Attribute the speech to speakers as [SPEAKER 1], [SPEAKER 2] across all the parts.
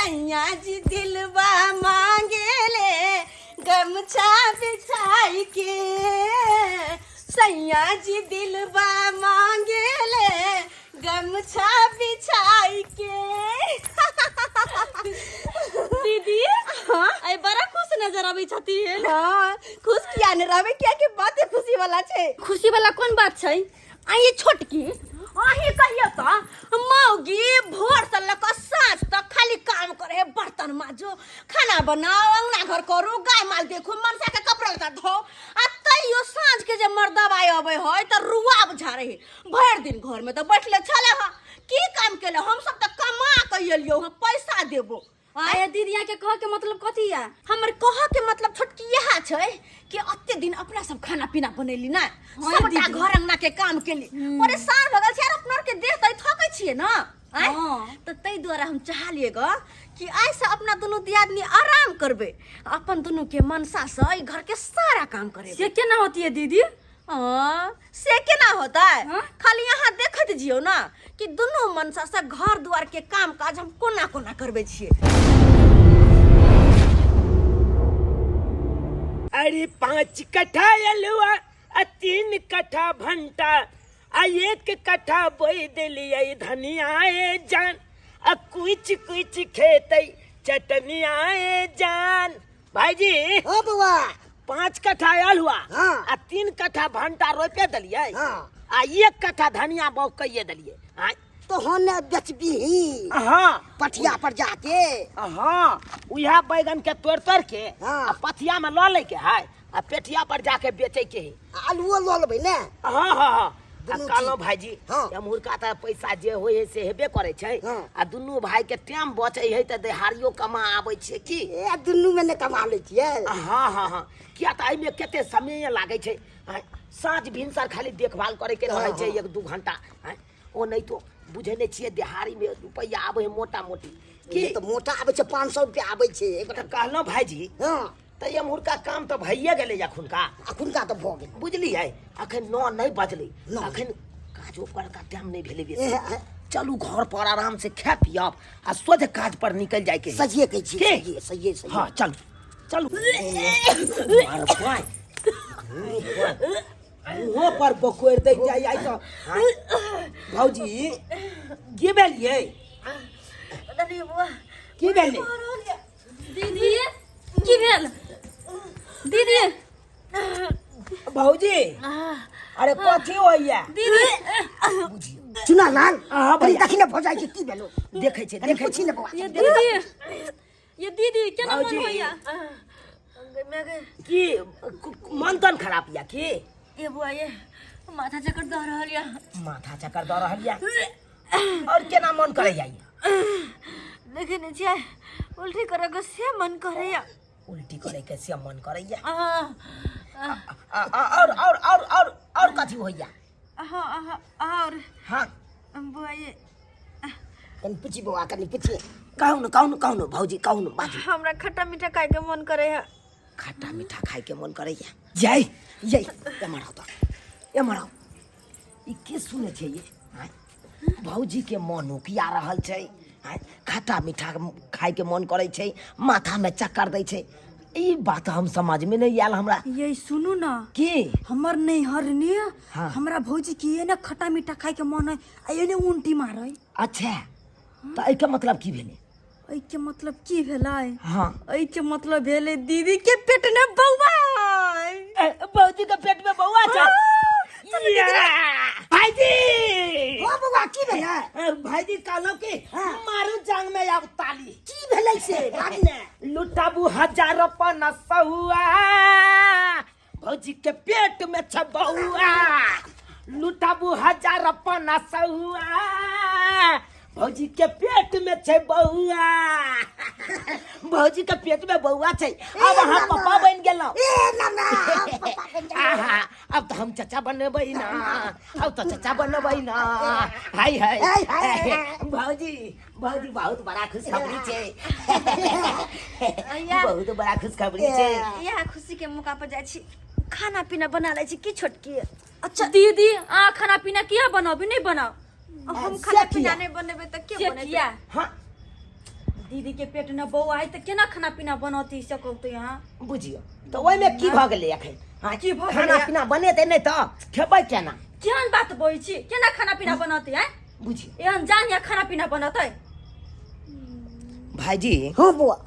[SPEAKER 1] सैया जी दिलवा मांगेले गमछा बिछाई के, सैया जी दिलवा मांगेले गमछा बिछाई के।
[SPEAKER 2] दीदी, आई बड़ा खुश नजर आबै छथिन।
[SPEAKER 1] हाँ, खुश किया ने रहबै, किया कि बाते खुशी वाला छै।
[SPEAKER 2] खुशी वाला कोन बात छै?
[SPEAKER 1] आ ये छोटकी, अहीं कहियो तऽ मौगी भोर से लऽ कऽ साँझ तक खाली काम करे है, बर्तन माजो, खाना बनाओ, अंगना घर करू, गाय माल देखू, मनसा के कपड़ा लत्ता धो, आ तैयो साँझ के जे मर्दवा अबै है तऽ रुआब झाड़े है। भरि दिन घर में तऽ बैठले छले हँ, की काम केले? हम सब तऽ कमा के एलियो हँ, पैसा देबो।
[SPEAKER 2] आय दीदी, यहाँ के कह के मतलब कथी है?
[SPEAKER 1] हमर कह के मतलब छोटकी इएह छै कि अते दिन अपना सब खाना पीना बनेली ना,
[SPEAKER 2] हाँ,
[SPEAKER 1] सबटा
[SPEAKER 2] दीदी।
[SPEAKER 1] घर अंगना के काम केली, परेशान भऽ गेल छै यार, अपना के देह तऽ थकै छियै ना। आँय?
[SPEAKER 2] हाँ।
[SPEAKER 1] तऽ ताहि दुआरे हम चाहलियै ग कि आइ से अपना दुनू दियादनी आराम करबै, अपन दुनू के मनसा से ई घर के सारा काम करेबै।
[SPEAKER 2] से केना होती है दीदी?
[SPEAKER 1] हाँ, से केना होतै?
[SPEAKER 2] हाँ?
[SPEAKER 1] खाली अहाँ देखैत जियौ ना कि दुनू मनसा से घर दुआर के काम काज हम कोना कोना करबै छियै।
[SPEAKER 3] अरे 5 कट्ठा अलुआ आ 3 कट्ठा भंटा आ 1 कट्ठा बोई दिलियै धनिया ए जान, आ कुछ कुछ खेतै चटनिया ए जान। भाईजी।
[SPEAKER 4] हाँ बउआ।
[SPEAKER 3] 5 कट्ठा आलुआ
[SPEAKER 4] हाँ।
[SPEAKER 3] आ 3 कट्ठा भंटा रोपे देलियै
[SPEAKER 4] हाँ।
[SPEAKER 3] आ 1 कट्ठा धनिया बाउग कइये देलियै। आँय?
[SPEAKER 4] तो हम ने बेचबीही
[SPEAKER 3] हाँ।
[SPEAKER 4] पठिया पर जाके।
[SPEAKER 3] हाँ, उएह बैगन के तोड़ तोड़ के
[SPEAKER 4] हाँ।
[SPEAKER 3] आ पथिया में लऽ लै के है आ पेठिया पर जाके बेचै के है।
[SPEAKER 4] आलुओ लऽ लेबै ने?
[SPEAKER 3] हाँ हाँ हाँ। आ
[SPEAKER 4] दुनू
[SPEAKER 3] कहलहुँ
[SPEAKER 4] चीज।
[SPEAKER 3] भाईजी,
[SPEAKER 4] हाँ।
[SPEAKER 3] एम्हुरका तऽ पैसा जे होइ है से हेबे करै छै
[SPEAKER 4] हाँ।
[SPEAKER 3] आ दुनू भाई के टाइम बचै है तऽ देहारियो कमा आबै छै की?
[SPEAKER 4] ए दुनू में ने कमा लै छियै।
[SPEAKER 3] हाँ हाँ हाँ, किया तऽ एहिमे कते समय लागै छै। आँय, साँझ भिनसर खाली देखभाल करे के रहै छै
[SPEAKER 4] हाँ, हाँ।
[SPEAKER 3] 1-2 घंटा। आँय, ओ नहि तो बुझै नहि छियै देहारी में रुपैआ आबै है मोटा मोटी की?
[SPEAKER 4] तऽ मोटा आबै छै, 500 रुपया आबै छै एक
[SPEAKER 3] तऽ कहलहुँ भाईजी,
[SPEAKER 4] हाँ।
[SPEAKER 3] तऽ एम्हुरका काम तऽ भइए गेलै एखुनका।
[SPEAKER 4] एखुनका तऽ भऽ गेल।
[SPEAKER 3] बुझलियै, अखन 9 नहि बजलै,
[SPEAKER 4] नौ।
[SPEAKER 3] अखन काजो परका टाइम नहि भेलै बेसी।
[SPEAKER 4] ए, ए।
[SPEAKER 3] चलू घर पर आराम से खाय पियब आ सोझ काज पर निकलि जाय के है।
[SPEAKER 4] सजिए कहै छियै,
[SPEAKER 3] के?
[SPEAKER 4] सजिए, सजिए, सजिए।
[SPEAKER 3] हाँ चलू चलू। मार बाय। मुँहो पर बकोरि दै जाइ आइ तऽ। हाँ। भौजी की भेलियै? की भेलै?
[SPEAKER 2] दीदी की भेल दीदी?
[SPEAKER 3] भौजी अरे कथी होइया?
[SPEAKER 2] दीदी
[SPEAKER 4] चुना लाल,
[SPEAKER 3] हाँ,
[SPEAKER 4] कनी
[SPEAKER 3] भैया।
[SPEAKER 4] देखी ने भऽ जाइ छै की भेलो।
[SPEAKER 3] देखै छै,
[SPEAKER 4] कनी
[SPEAKER 3] देखै
[SPEAKER 4] पूछी ने बौआ।
[SPEAKER 2] ये दीदी, ये दीदी केना मन
[SPEAKER 3] भौजी।
[SPEAKER 2] होइया?
[SPEAKER 3] की मन तन खराब या की?
[SPEAKER 1] ए बुआ, ये माथा चक्कर दऽ रहल या।
[SPEAKER 3] माथा चक्कर दऽ रहल या और केना मन करैया?
[SPEAKER 1] देखे नै छियै, उल्टी करे के से मन करैया।
[SPEAKER 3] उल्टी करे के से मन करैया।
[SPEAKER 1] आ,
[SPEAKER 3] आ, और और और और और कथी होइया?
[SPEAKER 1] हाँ हाँ और
[SPEAKER 3] हाँ
[SPEAKER 1] बुआ ये
[SPEAKER 4] कनी पूछी बौआ, कनी पूछी।
[SPEAKER 3] कहू न, कहू न, कहू न भौजी, कहू न बाजू।
[SPEAKER 1] हमरा खट्टा मीठा खाय के मन करे है।
[SPEAKER 3] खट्टा मीठा खाय के मन करैया? जय जय एमहर आओ तऽ, एमहर आओ। ई के सुनै छै ये? आँय? भौजी के मन उकिया रहल छै। आँय? खट्टा मीठा खाय के मन करै छै, माथा में चक्कर दै छै। ई बात हम समझ में नहीं आयल हमरा।
[SPEAKER 2] ये सुनू ना।
[SPEAKER 3] की?
[SPEAKER 2] हमर नैहर ने
[SPEAKER 3] हाँ।
[SPEAKER 2] हमरा भौजी के ये ने खट्टा मीठा खाय के मन है आ ये ने उल्टी मारै।
[SPEAKER 3] अच्छा, तऽ एहिके मतलब की भेलै?
[SPEAKER 2] एहिके मतलब की भेलै?
[SPEAKER 3] हाँ।
[SPEAKER 2] एहिके मतलब भेलै दीदी के पेट में बौआ है।
[SPEAKER 3] ए, भौजी के पेट में बौआ छै। भाईजी।
[SPEAKER 4] हाँ बौआ, की भेलै?
[SPEAKER 3] ए, भाईजी कहलहुँ कि
[SPEAKER 4] हाँ।
[SPEAKER 3] मारू जांग में आब ताली।
[SPEAKER 4] की भेलै से बाजू ने।
[SPEAKER 3] लुटाबू हजार पन सहुआ, भौजी के पेट में छ बौआ। लुटाबू हजार पन सहुआ, भौजी के पेट में छै बौआ। भौजी के पेट में बौआ छै, अब अहाँ पप्पा बनि गेलहुँ।
[SPEAKER 4] ए ना ना, पप्पा बनि गेलहुँ।
[SPEAKER 3] आहा, अब तऽ हम चचा बनबै ना, अब तऽ चचा बनबै ना। हाय हाय।
[SPEAKER 4] हाय, हाय, हाय।
[SPEAKER 3] भौजी, भौजी बहुत बड़ा खुशखबरी छै,
[SPEAKER 1] या।
[SPEAKER 3] बहुत बड़ा खुशखबरी छै।
[SPEAKER 1] इएह खुशी के मौका पर जाइ छी खाना पीना बना लै छी की छोटकी?
[SPEAKER 2] अच्छा दीदी, आ खाना पीना किया बनाबी? नहीं बनाओ।
[SPEAKER 1] हम
[SPEAKER 3] से
[SPEAKER 1] खाना पीना
[SPEAKER 3] किया?
[SPEAKER 1] नहीं बनेबै तऽ के
[SPEAKER 2] से
[SPEAKER 1] बनेतै?
[SPEAKER 2] किया?
[SPEAKER 3] हाँ
[SPEAKER 2] दीदी के पेट में बौआ है तऽ केना खाना पीना बनौती से कहू तऽ यहाँ
[SPEAKER 3] बुझियौ तऽ ओहिमे की भऽ गेलै एखन? हाँ,
[SPEAKER 2] की भऽ
[SPEAKER 3] खाना
[SPEAKER 2] गेलै?
[SPEAKER 3] पीना बनेतै नहि तऽ खेबै केना?
[SPEAKER 2] केहन बात बजै छी, केना खाना पीना बनौती? आँय,
[SPEAKER 3] बुझियौ,
[SPEAKER 2] एहन जान या खाना पीना बनतै?
[SPEAKER 3] भाईजी।
[SPEAKER 4] हँ बौआ।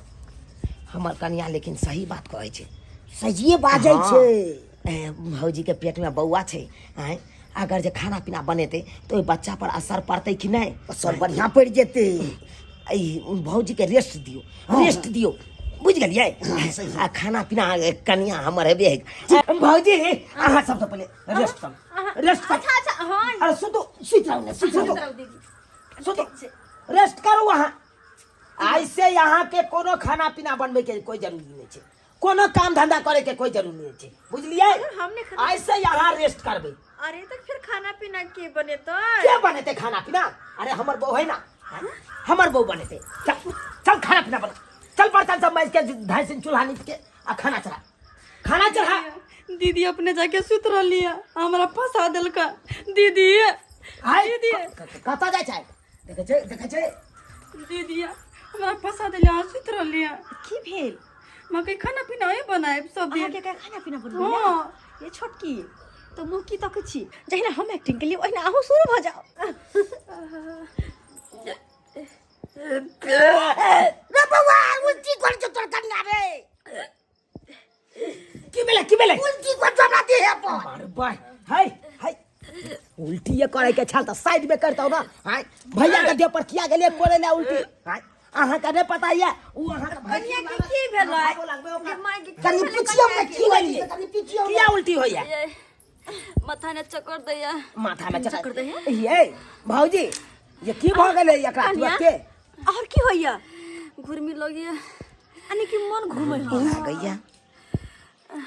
[SPEAKER 3] हमर कनिया लेकिन सही बात कहै छै।
[SPEAKER 4] सहिए बाजै
[SPEAKER 3] हँ।
[SPEAKER 4] छै।
[SPEAKER 3] ए, भौजी के पेट में बौआ छै। आँय, अगर जे खाना पीना बनेतै तऽ ओहि बच्चा पर असर पड़तै कि नहि?
[SPEAKER 4] असर बढ़िआँ पड़ि जेतै।
[SPEAKER 3] ई भौजी के रेस्ट दियौ।
[SPEAKER 4] हँ।
[SPEAKER 3] रेस्ट दियौ, बुझि गेलियै?
[SPEAKER 4] सही।
[SPEAKER 3] आ खाना पीना कनिया हमर हेबे है। भौजी, अहाँ सबसँ पहिले रेस्ट करू, रेस्ट करू।
[SPEAKER 1] अच्छा अच्छा, हाँ।
[SPEAKER 3] अरे सुतू, सुति रहू ने, सुति रहू।
[SPEAKER 2] दीदी।
[SPEAKER 3] सुतू, रेस्ट करू अहाँ। ऐसे यहाँ के कोनो खाना पीना बनबै के कोई जरूरी नहीं छै, कोनो काम धंधा करे के कोई जरूरी नहीं छै, बुझलियै?
[SPEAKER 2] हमने खाना
[SPEAKER 3] ऐसे यहाँ रेस्ट करबै।
[SPEAKER 2] अरे तऽ फिर खाना पीना के बनेतै?
[SPEAKER 3] के बनेतै खाना पीना? अरे हमर बहू है ना, हमर बहू बनेतै। चल चल, खाना पीना बना, चल बर्तन सब माज के, ढाई से चूल्हा नीप के आ खाना चढ़ा, खाना चढ़ा।
[SPEAKER 2] दीदी अपने जाके सुत रहली है, हमरा फंसा देलका दीदी।
[SPEAKER 3] हाय।
[SPEAKER 2] दीदी।
[SPEAKER 3] कतऽ जाइ छै? देखै छै, देखै छै।
[SPEAKER 2] दीदी, हमरा फंसा देली, अहाँ सुत रहली है।
[SPEAKER 1] की भेल?
[SPEAKER 2] मकई खाना पीना ही बनाएब सब दिन।
[SPEAKER 1] अहाँके के खाना पीना बनबै?
[SPEAKER 2] हाँ।
[SPEAKER 1] ये छोटकी तो मुँह की तकै छी? जहिना हम एक्टिंग केलियै ओहिना अहूँ शुरू भऽ जाउ।
[SPEAKER 4] रे बौआ, उल्टी कर छौ तोर कनिया रे।
[SPEAKER 3] की भेलै, की भेलै?
[SPEAKER 4] उल्टी कर छौ हमरा देह पर।
[SPEAKER 3] अरे बाय, हाय हाय, उल्टी ये करे के छल तऽ साइड में करतौ ना। हाय, भैया के देह पर किया गेलियै करे ला उल्टी? हाय, अहाँ के नहि पता ये उ अहाँ के भाई
[SPEAKER 2] कनिया के की भेलै?
[SPEAKER 4] कनि पुछियौ ने की भेलै, कनि पुछियौ ने।
[SPEAKER 3] किया उल्टी होइया?
[SPEAKER 2] माथा ने चक्कर दैया।
[SPEAKER 3] माथा में
[SPEAKER 1] चक्कर दैया?
[SPEAKER 3] ये भौजी, ये की भऽ गेलै एकरा?
[SPEAKER 1] कनिया?
[SPEAKER 3] तुरते
[SPEAKER 1] और की होइया?
[SPEAKER 2] घुर्मी लगिया।
[SPEAKER 1] यानी कि मन घूमे है।
[SPEAKER 3] लागैया।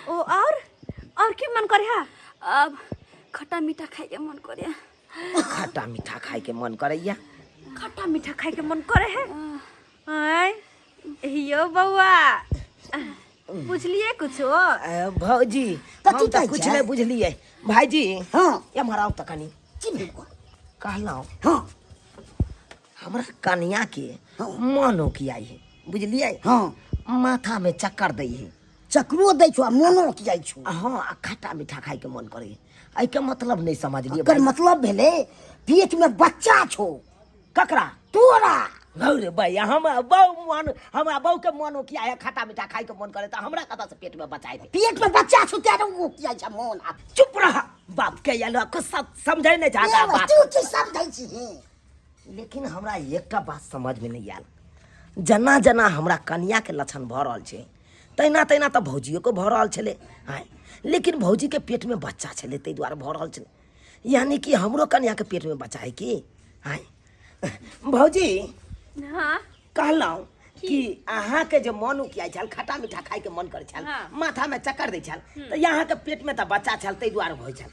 [SPEAKER 1] ओ और की मन करे है?
[SPEAKER 2] अब खट्टा मीठा खाए के मन करे।
[SPEAKER 3] खट्टा मीठा खाए के मन करैया।
[SPEAKER 1] खट्टा मीठा खाए के मन करे है। आय यो बौआ, बुझलिए कुछो?
[SPEAKER 3] ए, भौजी,
[SPEAKER 4] कथी
[SPEAKER 3] हम तऽ
[SPEAKER 4] कहै
[SPEAKER 3] कुछ
[SPEAKER 4] छै?
[SPEAKER 3] नहि बुझलियै भाईजी।
[SPEAKER 4] हँ।
[SPEAKER 3] एम्हर आउ तऽ कनि।
[SPEAKER 4] की भेल बौआ?
[SPEAKER 3] कहलहुँ,
[SPEAKER 4] हँ।
[SPEAKER 3] हमरा कनिया के
[SPEAKER 4] हँ।
[SPEAKER 3] मन ओकियाइ है, बुझलियै?
[SPEAKER 4] हँ।
[SPEAKER 3] माथा में चक्कर दै है।
[SPEAKER 4] चक्करो दै छौ आ मोनो जाइ छौ।
[SPEAKER 3] आ हँ, आ खट्टा मीठा खाय के मन करे है। एहिके मतलब नहि समझलियै।
[SPEAKER 4] एकर मतलब भेलै पेट में बच्चा छौ।
[SPEAKER 3] ककरा?
[SPEAKER 4] तोरा।
[SPEAKER 3] रे भैया, हमरा बहु मन, हमरा बहु के मन ओकिया है, खट्टा मीठा खाय के मन करे, तऽ हमरा कतऽ से पेट में बच्चा हेतै?
[SPEAKER 4] पेट में बच्चा छौ तें ओकिया छै मोन। आ
[SPEAKER 3] चुप रह, बाप के आयल कुछ सब समझै नहि चाहता
[SPEAKER 4] ए,
[SPEAKER 3] बात।
[SPEAKER 4] तू की समझै छी?
[SPEAKER 3] लेकिन हमरा एकटा बात समझमे नहि आयल, जेना जेना हमरा कनियाके लक्षण भऽ रहल छै तहिना तहिना तऽ भौजियोके भऽ रहल छलै। आँय, लेकिन भौजीके पेटमे बच्चा छलै ताहि दुआरे भऽ रहल छलै, यानी कि हमरो कनियाके पेटमे बच्चा है की? आँय भौजी।
[SPEAKER 1] हाँ।
[SPEAKER 3] कहलहुँ कि अहाँके जे मन उकियाइ छल, खट्टा मीठा खायके मन करै छल,
[SPEAKER 1] हाँ।
[SPEAKER 3] माथामे चक्कर दै छल, तऽ अहाँके पेटमे तऽ बच्चा छल ताहि दुआरे होइ छल,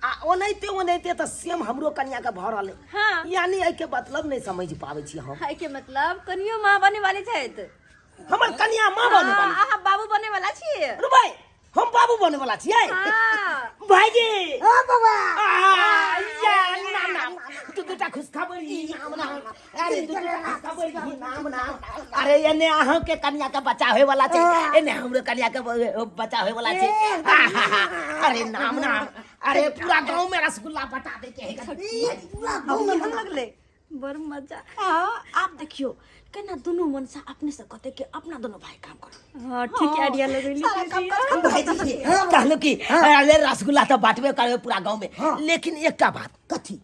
[SPEAKER 3] आ ओनाहिते ओनाहिते तऽ सेम हमरो कनियाके भऽ रहल है।
[SPEAKER 1] हाँ।
[SPEAKER 3] यानी एहिके मतलब नहि समझ पाबै छी हम।
[SPEAKER 1] एहिके मतलब कनियो माँ बने वाली छथि।
[SPEAKER 3] हमर कनिया माँ बने वाली?
[SPEAKER 1] अहाँ बाबू बने वाला छियै।
[SPEAKER 3] अरे भाई, हम बाबू बने वाला छियै।
[SPEAKER 1] हाँ।
[SPEAKER 3] भाईजी।
[SPEAKER 4] हँ बौआ।
[SPEAKER 3] आ, या, नाम नाम तू दूटा खुशखबरी, नाम नाम, अरे दू दूटा खुशखबरी, नाम नाम। अरे एने अहाँ के कन्या के बच्चा होय वाला छै, एने हमरो कन्या के बच्चा होय वाला छै। अरे नाम नाम, अरे पूरा गांव में रसगुल्ला बटा दे के है।
[SPEAKER 4] पूरा गाँव में
[SPEAKER 1] केहन लगलै?
[SPEAKER 2] बड़ मजा।
[SPEAKER 1] हाँ, आब देखियो केना दुनू मनसा अपने से कहते कि अपना दोनों भाई काम करो।
[SPEAKER 2] हाँ, ठीक आइडिया लगेली।
[SPEAKER 1] सारा काम काज खत्म।
[SPEAKER 3] भाईजी, कहलहुँ कि अरे रसगुल्ला तऽ बांटबे करबै पूरा गांव में,
[SPEAKER 4] हाँ।
[SPEAKER 3] लेकिन एकटा बात।
[SPEAKER 4] कथी?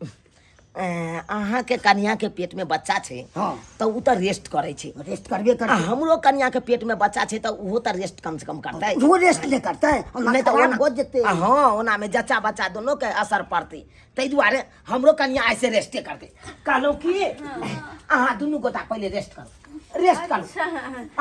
[SPEAKER 3] अहाँ के कन्या के पेट में बच्चा छै,
[SPEAKER 4] हाँ।
[SPEAKER 3] तऽ उ तऽ रेस्ट करै छै।
[SPEAKER 4] रेस्ट करबे
[SPEAKER 3] आ
[SPEAKER 4] करतै।
[SPEAKER 3] हमरो कन्या के पेट में बच्चा छै तऽ ओहो तऽ रेस्ट कम से कम करतै।
[SPEAKER 4] ओहो रेस्ट नहि करतै? ओना
[SPEAKER 3] नहि तऽ
[SPEAKER 4] खराब
[SPEAKER 3] ओना
[SPEAKER 4] हो जेतै।
[SPEAKER 3] आ हँ, ओना में जच्चा बच्चा दोनों के असर पड़तै, ताहि दुआरे हमरो कन्या ऐसे रेस्टे करतै। कहलहुँ कि अहाँ दुनू गोटा पहिले रेस्ट करू, रेस्ट करू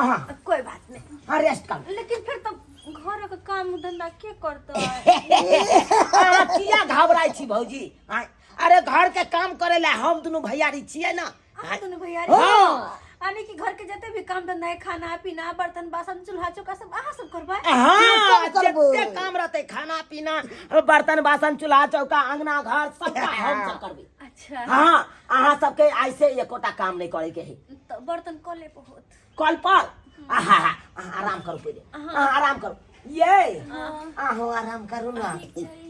[SPEAKER 3] अहाँ।
[SPEAKER 1] कोई बात नहीं।
[SPEAKER 3] हाँ, रेस्ट करू।
[SPEAKER 2] लेकिन फिर तो घर के काम धंधा के करतै?
[SPEAKER 3] अहाँ किया घबराइ छी भौजी? आँय, अरे घर के काम करे ला हम दुनू भैयारी छियै ना।
[SPEAKER 2] अहाँ दुनू भैयारी?
[SPEAKER 3] हाँ।
[SPEAKER 2] यानी कि घर के जते भी काम धंधा है, खाना पीना, बर्तन बासन, चूल्हा चौका सब अहाँ सब करबै?
[SPEAKER 3] हाँ।
[SPEAKER 4] सब करबै।
[SPEAKER 3] जते काम रहतै, खाना पीना, बर्तन बासन, चूल्हा चौका, अंगना घर, सबटा हम सब करबै।
[SPEAKER 2] अच्छा।
[SPEAKER 3] हाँ, अहाँ सबके आइ से एकोटा काम नहीं करे के है।
[SPEAKER 2] तो बर्तन कऽ ले बहुत।
[SPEAKER 3] कल पर आहा हा, अहाँ आराम करू पहिले, अहाँ आराम करू। ये अहाँ आराम करू ना।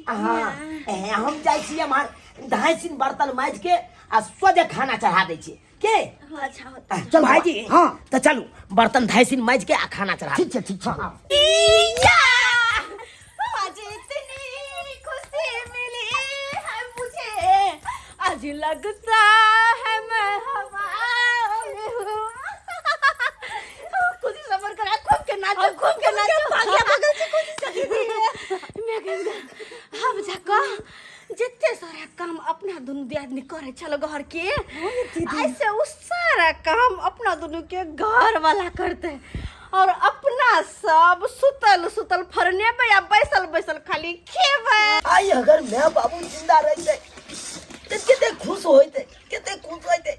[SPEAKER 3] अहाँ ए, हम जाइ छी एम्हर धाइसिन बर्तन माजि के आ सोझे खाना चढ़ा दै छी के।
[SPEAKER 1] अच्छा होता।
[SPEAKER 3] चल भाईजी।
[SPEAKER 4] हाँ।
[SPEAKER 3] तो चलू बर्तन धाइसिन माजि के आ खाना चढ़ा।
[SPEAKER 4] ठीक छै, ठीक छै।
[SPEAKER 1] या! आज इतनी खुशी मिली है मुझे, आज लगता है मैं हवा में हूँ। खुशी सफर करा, खूब के नाचो, खूब के नाचो, भाग्य बगल से खुशी से दीदी। मैं गंगा अब जाको जितने सारा काम अपना दुनू दियादनी करे छलो घर के, ऐसे उ सारा काम अपना दुनू के घर वाला करते और अपना सब सुतल सुतल फरनेबै आ बैसल बैसल खाली खेबै।
[SPEAKER 3] आई अगर मैं बाबू जिंदा रहते तो कते खुश होते, कते खुश होते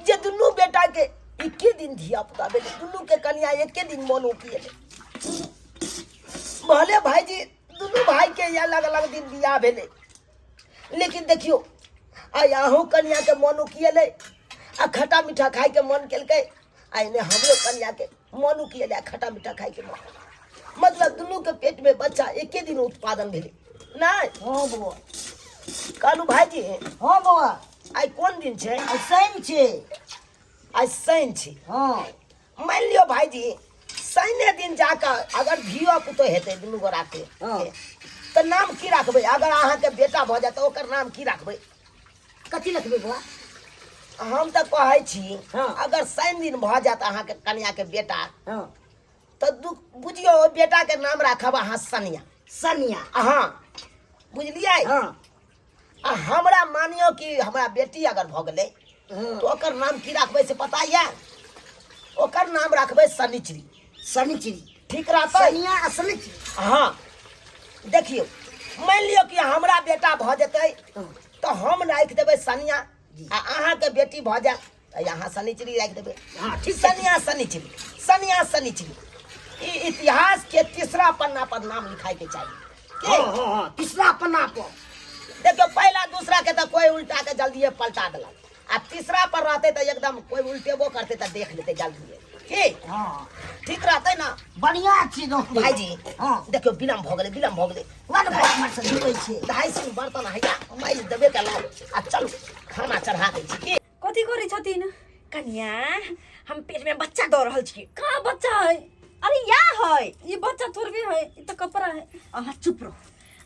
[SPEAKER 3] जे दुनू बेटा के एके दिन धिया पुता भेलै, दुनू के कनिया एके दिन मन उठिएलै। भले भाईजी दुनू भाई के अलग अलग दिन बियाह भेलै, लेकिन देखियो आइ अहूँ कनिया के मन उकिएलै आ खट्टा मीठा खाय के मन केलकै, आ एने हमरो कनिया के मन उकिएलै आ खट्टा मीठा खाय के मन, मतलब दुनू के पेट में बच्चा एके दिन उत्पादन भेलै। नहीं
[SPEAKER 4] हाँ बौआ।
[SPEAKER 3] कहलू भाईजी।
[SPEAKER 4] हाँ बौआ।
[SPEAKER 3] आइ कोन दिन छै?
[SPEAKER 4] आइ शनि छै।
[SPEAKER 3] आइ शनि छै।
[SPEAKER 4] हाँ।
[SPEAKER 3] मान लियो भाईजी शनि दिन जाकर अगर धियो पुतो हेतै दुनू गोरा के,
[SPEAKER 4] हाँ।
[SPEAKER 3] तऽ नाम की राखबै? अगर अहाँके बेटा भऽ जायत तऽ ओकर नाम की राखबै?
[SPEAKER 4] कथी रखबै बौआ?
[SPEAKER 3] हम तऽ कहै छी,
[SPEAKER 4] हाँ।
[SPEAKER 3] अगर शनि दिन भऽ जायत अहाँके कनिया के बेटा,
[SPEAKER 4] हाँ।
[SPEAKER 3] तऽ बुझियौ ओहि बेटा के नाम राखब अहाँ सनिया।
[SPEAKER 4] सनिया।
[SPEAKER 3] हाँ, बुझलियै?
[SPEAKER 4] हाँ।
[SPEAKER 3] आ हमरा मानियो कि हमरा बेटी अगर भऽ गेलै,
[SPEAKER 4] हाँ।
[SPEAKER 3] तऽ ओकर नाम की राखबै से पता यऽ? ओकर नाम राखबै शनिचरी।
[SPEAKER 4] शनिचरी।
[SPEAKER 3] ठीक रहतै?
[SPEAKER 4] सनिया आ शनिचरी।
[SPEAKER 3] हाँ, देखियौ मानि लियौ कि हमरा बेटा भऽ जेतै
[SPEAKER 4] हाँ।
[SPEAKER 3] तऽ हम राखि देबै सनिया, आ अहाँके बेटी भऽ जायत तऽ अहाँ शनिचरी राखि देबै।
[SPEAKER 4] हाँ, ठीक छै।
[SPEAKER 3] सनिया शनिचरी, सनिया शनिचरी, ई इतिहास के तीसरा पन्ना पर नाम लिखाइ के चाही। के?
[SPEAKER 4] हाँ, हाँ, हाँ, तीसरा पन्ना पर।
[SPEAKER 3] देखियौ पहला दूसरा के तऽ कोई उल्टा के जल्दिए पलटा देलक, आ तीसरा पर रहते तऽ एकदम कोई उल्टेबो करते तऽ देख लेते जल्दिए। की?
[SPEAKER 4] हाँ।
[SPEAKER 3] ठीक रहते ना?
[SPEAKER 4] बढ़िया छी दोस्त।
[SPEAKER 3] भाईजी,
[SPEAKER 4] हाँ।
[SPEAKER 3] देखियौ विलम्ब भऽ गेलै, विलम्ब भऽ गेलै।
[SPEAKER 4] बड़ भाई से धोबै छै।
[SPEAKER 3] ढाई सौ बर्तन हैया माइज देबे के लाउ आ चलू खाना चढ़ा दै छी। की?
[SPEAKER 2] कथी करै छथिन?
[SPEAKER 1] कनिया, हम पेट में बच्चा दऽ रहल छी।
[SPEAKER 2] कहाँ बच्चा है?
[SPEAKER 1] अरे या है।
[SPEAKER 2] ई बच्चा थोड़बे है, ई तऽ कपड़ा है।
[SPEAKER 1] अहाँ चुप रहू,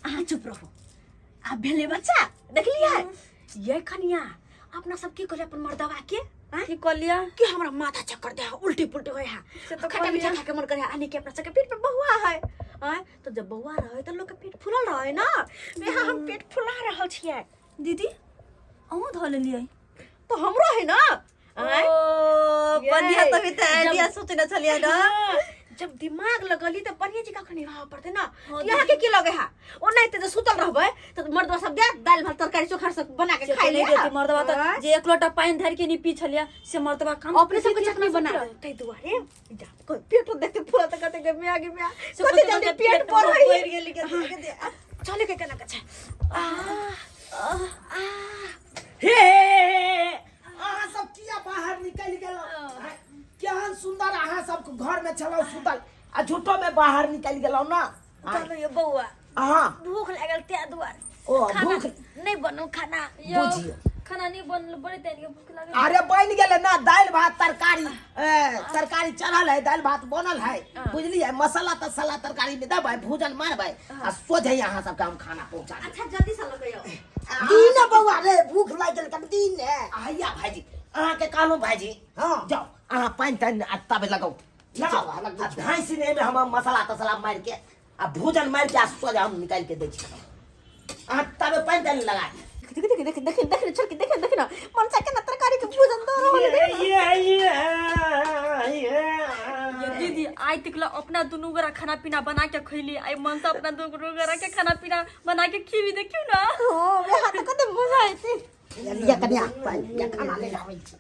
[SPEAKER 1] अहाँ चुप रहू। आब भेलै बच्चा, देखलियै? ये कनिया, अपना सब की कहलियै अपन मर्दवा के? आँय?
[SPEAKER 2] की कहलियै?
[SPEAKER 1] कि हमरा माथा चक्कर दे है, उल्टी पुल्टी होय है,
[SPEAKER 2] से तऽ
[SPEAKER 1] खट्टा मीठा
[SPEAKER 2] कहलियै।
[SPEAKER 1] खाके मन करे है, आने के अपना सबके पेट पे बहुआ है। आँय? तऽ जब बौआ रहे तऽ लोक के पेट फूलल रहे ना, यहाँ हम पेट फुला रहल छियै।
[SPEAKER 2] दीदी, अहूँ धऽ लेलियै?
[SPEAKER 1] तऽ हमरो है ना। आँय?
[SPEAKER 2] ओ,
[SPEAKER 1] ये।
[SPEAKER 2] बढ़िया, तभी तऽ आइडिया
[SPEAKER 1] जब-
[SPEAKER 2] सोचने छलियै ना।
[SPEAKER 1] हाँ, जब दिमाग लगली तऽ बढ़िया जी कखनी रह पड़ते ना।
[SPEAKER 2] हाँ,
[SPEAKER 1] यहाँ के की लगे है? ओ नहीं तऽ जे सुतल रहबै तऽ मर्दवा सब दे दालि भात तरकारी चोखा सब बना के
[SPEAKER 2] से
[SPEAKER 1] खाइ
[SPEAKER 2] तऽ
[SPEAKER 1] ले।
[SPEAKER 2] नहि देती मर्दवा तऽ
[SPEAKER 1] आँय?
[SPEAKER 2] जे एक लोटा पानि धरि के नहि पी छलियै से मर्दवा काम
[SPEAKER 1] अपने सबके
[SPEAKER 2] दीदी
[SPEAKER 1] चटनी
[SPEAKER 2] अपना
[SPEAKER 1] बना
[SPEAKER 2] सबके।
[SPEAKER 1] दे ताहि दुआरे जा कोई पेट देखते फूला तऽ कहते गे म्या गे म्या,
[SPEAKER 2] से
[SPEAKER 1] कते
[SPEAKER 2] कते
[SPEAKER 1] जल्दी
[SPEAKER 2] जल्दी
[SPEAKER 1] पेट
[SPEAKER 2] पेट
[SPEAKER 1] बढ़ै
[SPEAKER 2] बढ़ि गेलै, गे, गे, गे।
[SPEAKER 1] चले के केना के छै। आ, आ, आ।
[SPEAKER 3] हे, हे, हे, अहाँ सब किया बाहर निकलि गेलहुँ? केहन सुंदर अहाँ सब घर में छलहुँ सुतल, आ झूठो में बाहर निकलि गेलहुँ ना।
[SPEAKER 1] कहलहुँ यौ बौआ,
[SPEAKER 3] अहाँ
[SPEAKER 1] भूख लागल ताहि दुआरे।
[SPEAKER 3] ओ,
[SPEAKER 1] खाना
[SPEAKER 3] भूख
[SPEAKER 1] नहि बनल खाना।
[SPEAKER 2] यौ,
[SPEAKER 3] बुझियौ।
[SPEAKER 2] खाना नहीं बनल, बड़ी तैन के भूख लागल।
[SPEAKER 3] अरे बनि गेलै ना, दालि भात तरकारी, तरकारी चढ़ल है, दालि भात बनल है, बुझलियै? मसाला तसाला तरकारी में देबै, भूजन मारबै आ सोझे अहाँ सबके हम खाना पहुँचा देबै।
[SPEAKER 1] अच्छा जल्दी से लऽ कऽ आउ।
[SPEAKER 4] दिन बौआ रे, भूख लागि गेल कनि दिन है।
[SPEAKER 3] हैया भाईजी, अहाँके कहलहुँ भाईजी,
[SPEAKER 4] हाँ।
[SPEAKER 3] जाउ अहाँ पानि तानि आ तबे लगाउ।
[SPEAKER 4] ठीक छै,
[SPEAKER 3] लगाउ।
[SPEAKER 4] बौआ, लगबै
[SPEAKER 3] आ
[SPEAKER 4] छी।
[SPEAKER 3] ढाई सीने में हम मसाला तसाला मारि के आ भूजन मारि के आ सोझे हम निकालि के दै छी। अहाँ तबे पानि तानि लगा दियौ।
[SPEAKER 1] देख, देख, देख, देख, देख, छोड़के देख, देख ना। मनसा के ना तरकारी के भूजन दऽ रहल है, देख ना।
[SPEAKER 3] ये, ये, ये,
[SPEAKER 2] ये दीदी, आइ तक ला अपना दुनू गोरा खाना पीना बना के खैली, आइ मनसा अपना दुनू गोरा के खाना पीना बना के खीबी, देखियौ ना।
[SPEAKER 1] हाँ, वएह तऽ कते मजा एतै।
[SPEAKER 4] लिअ कनिया, पानि लिअ, खाना ले आबै छी।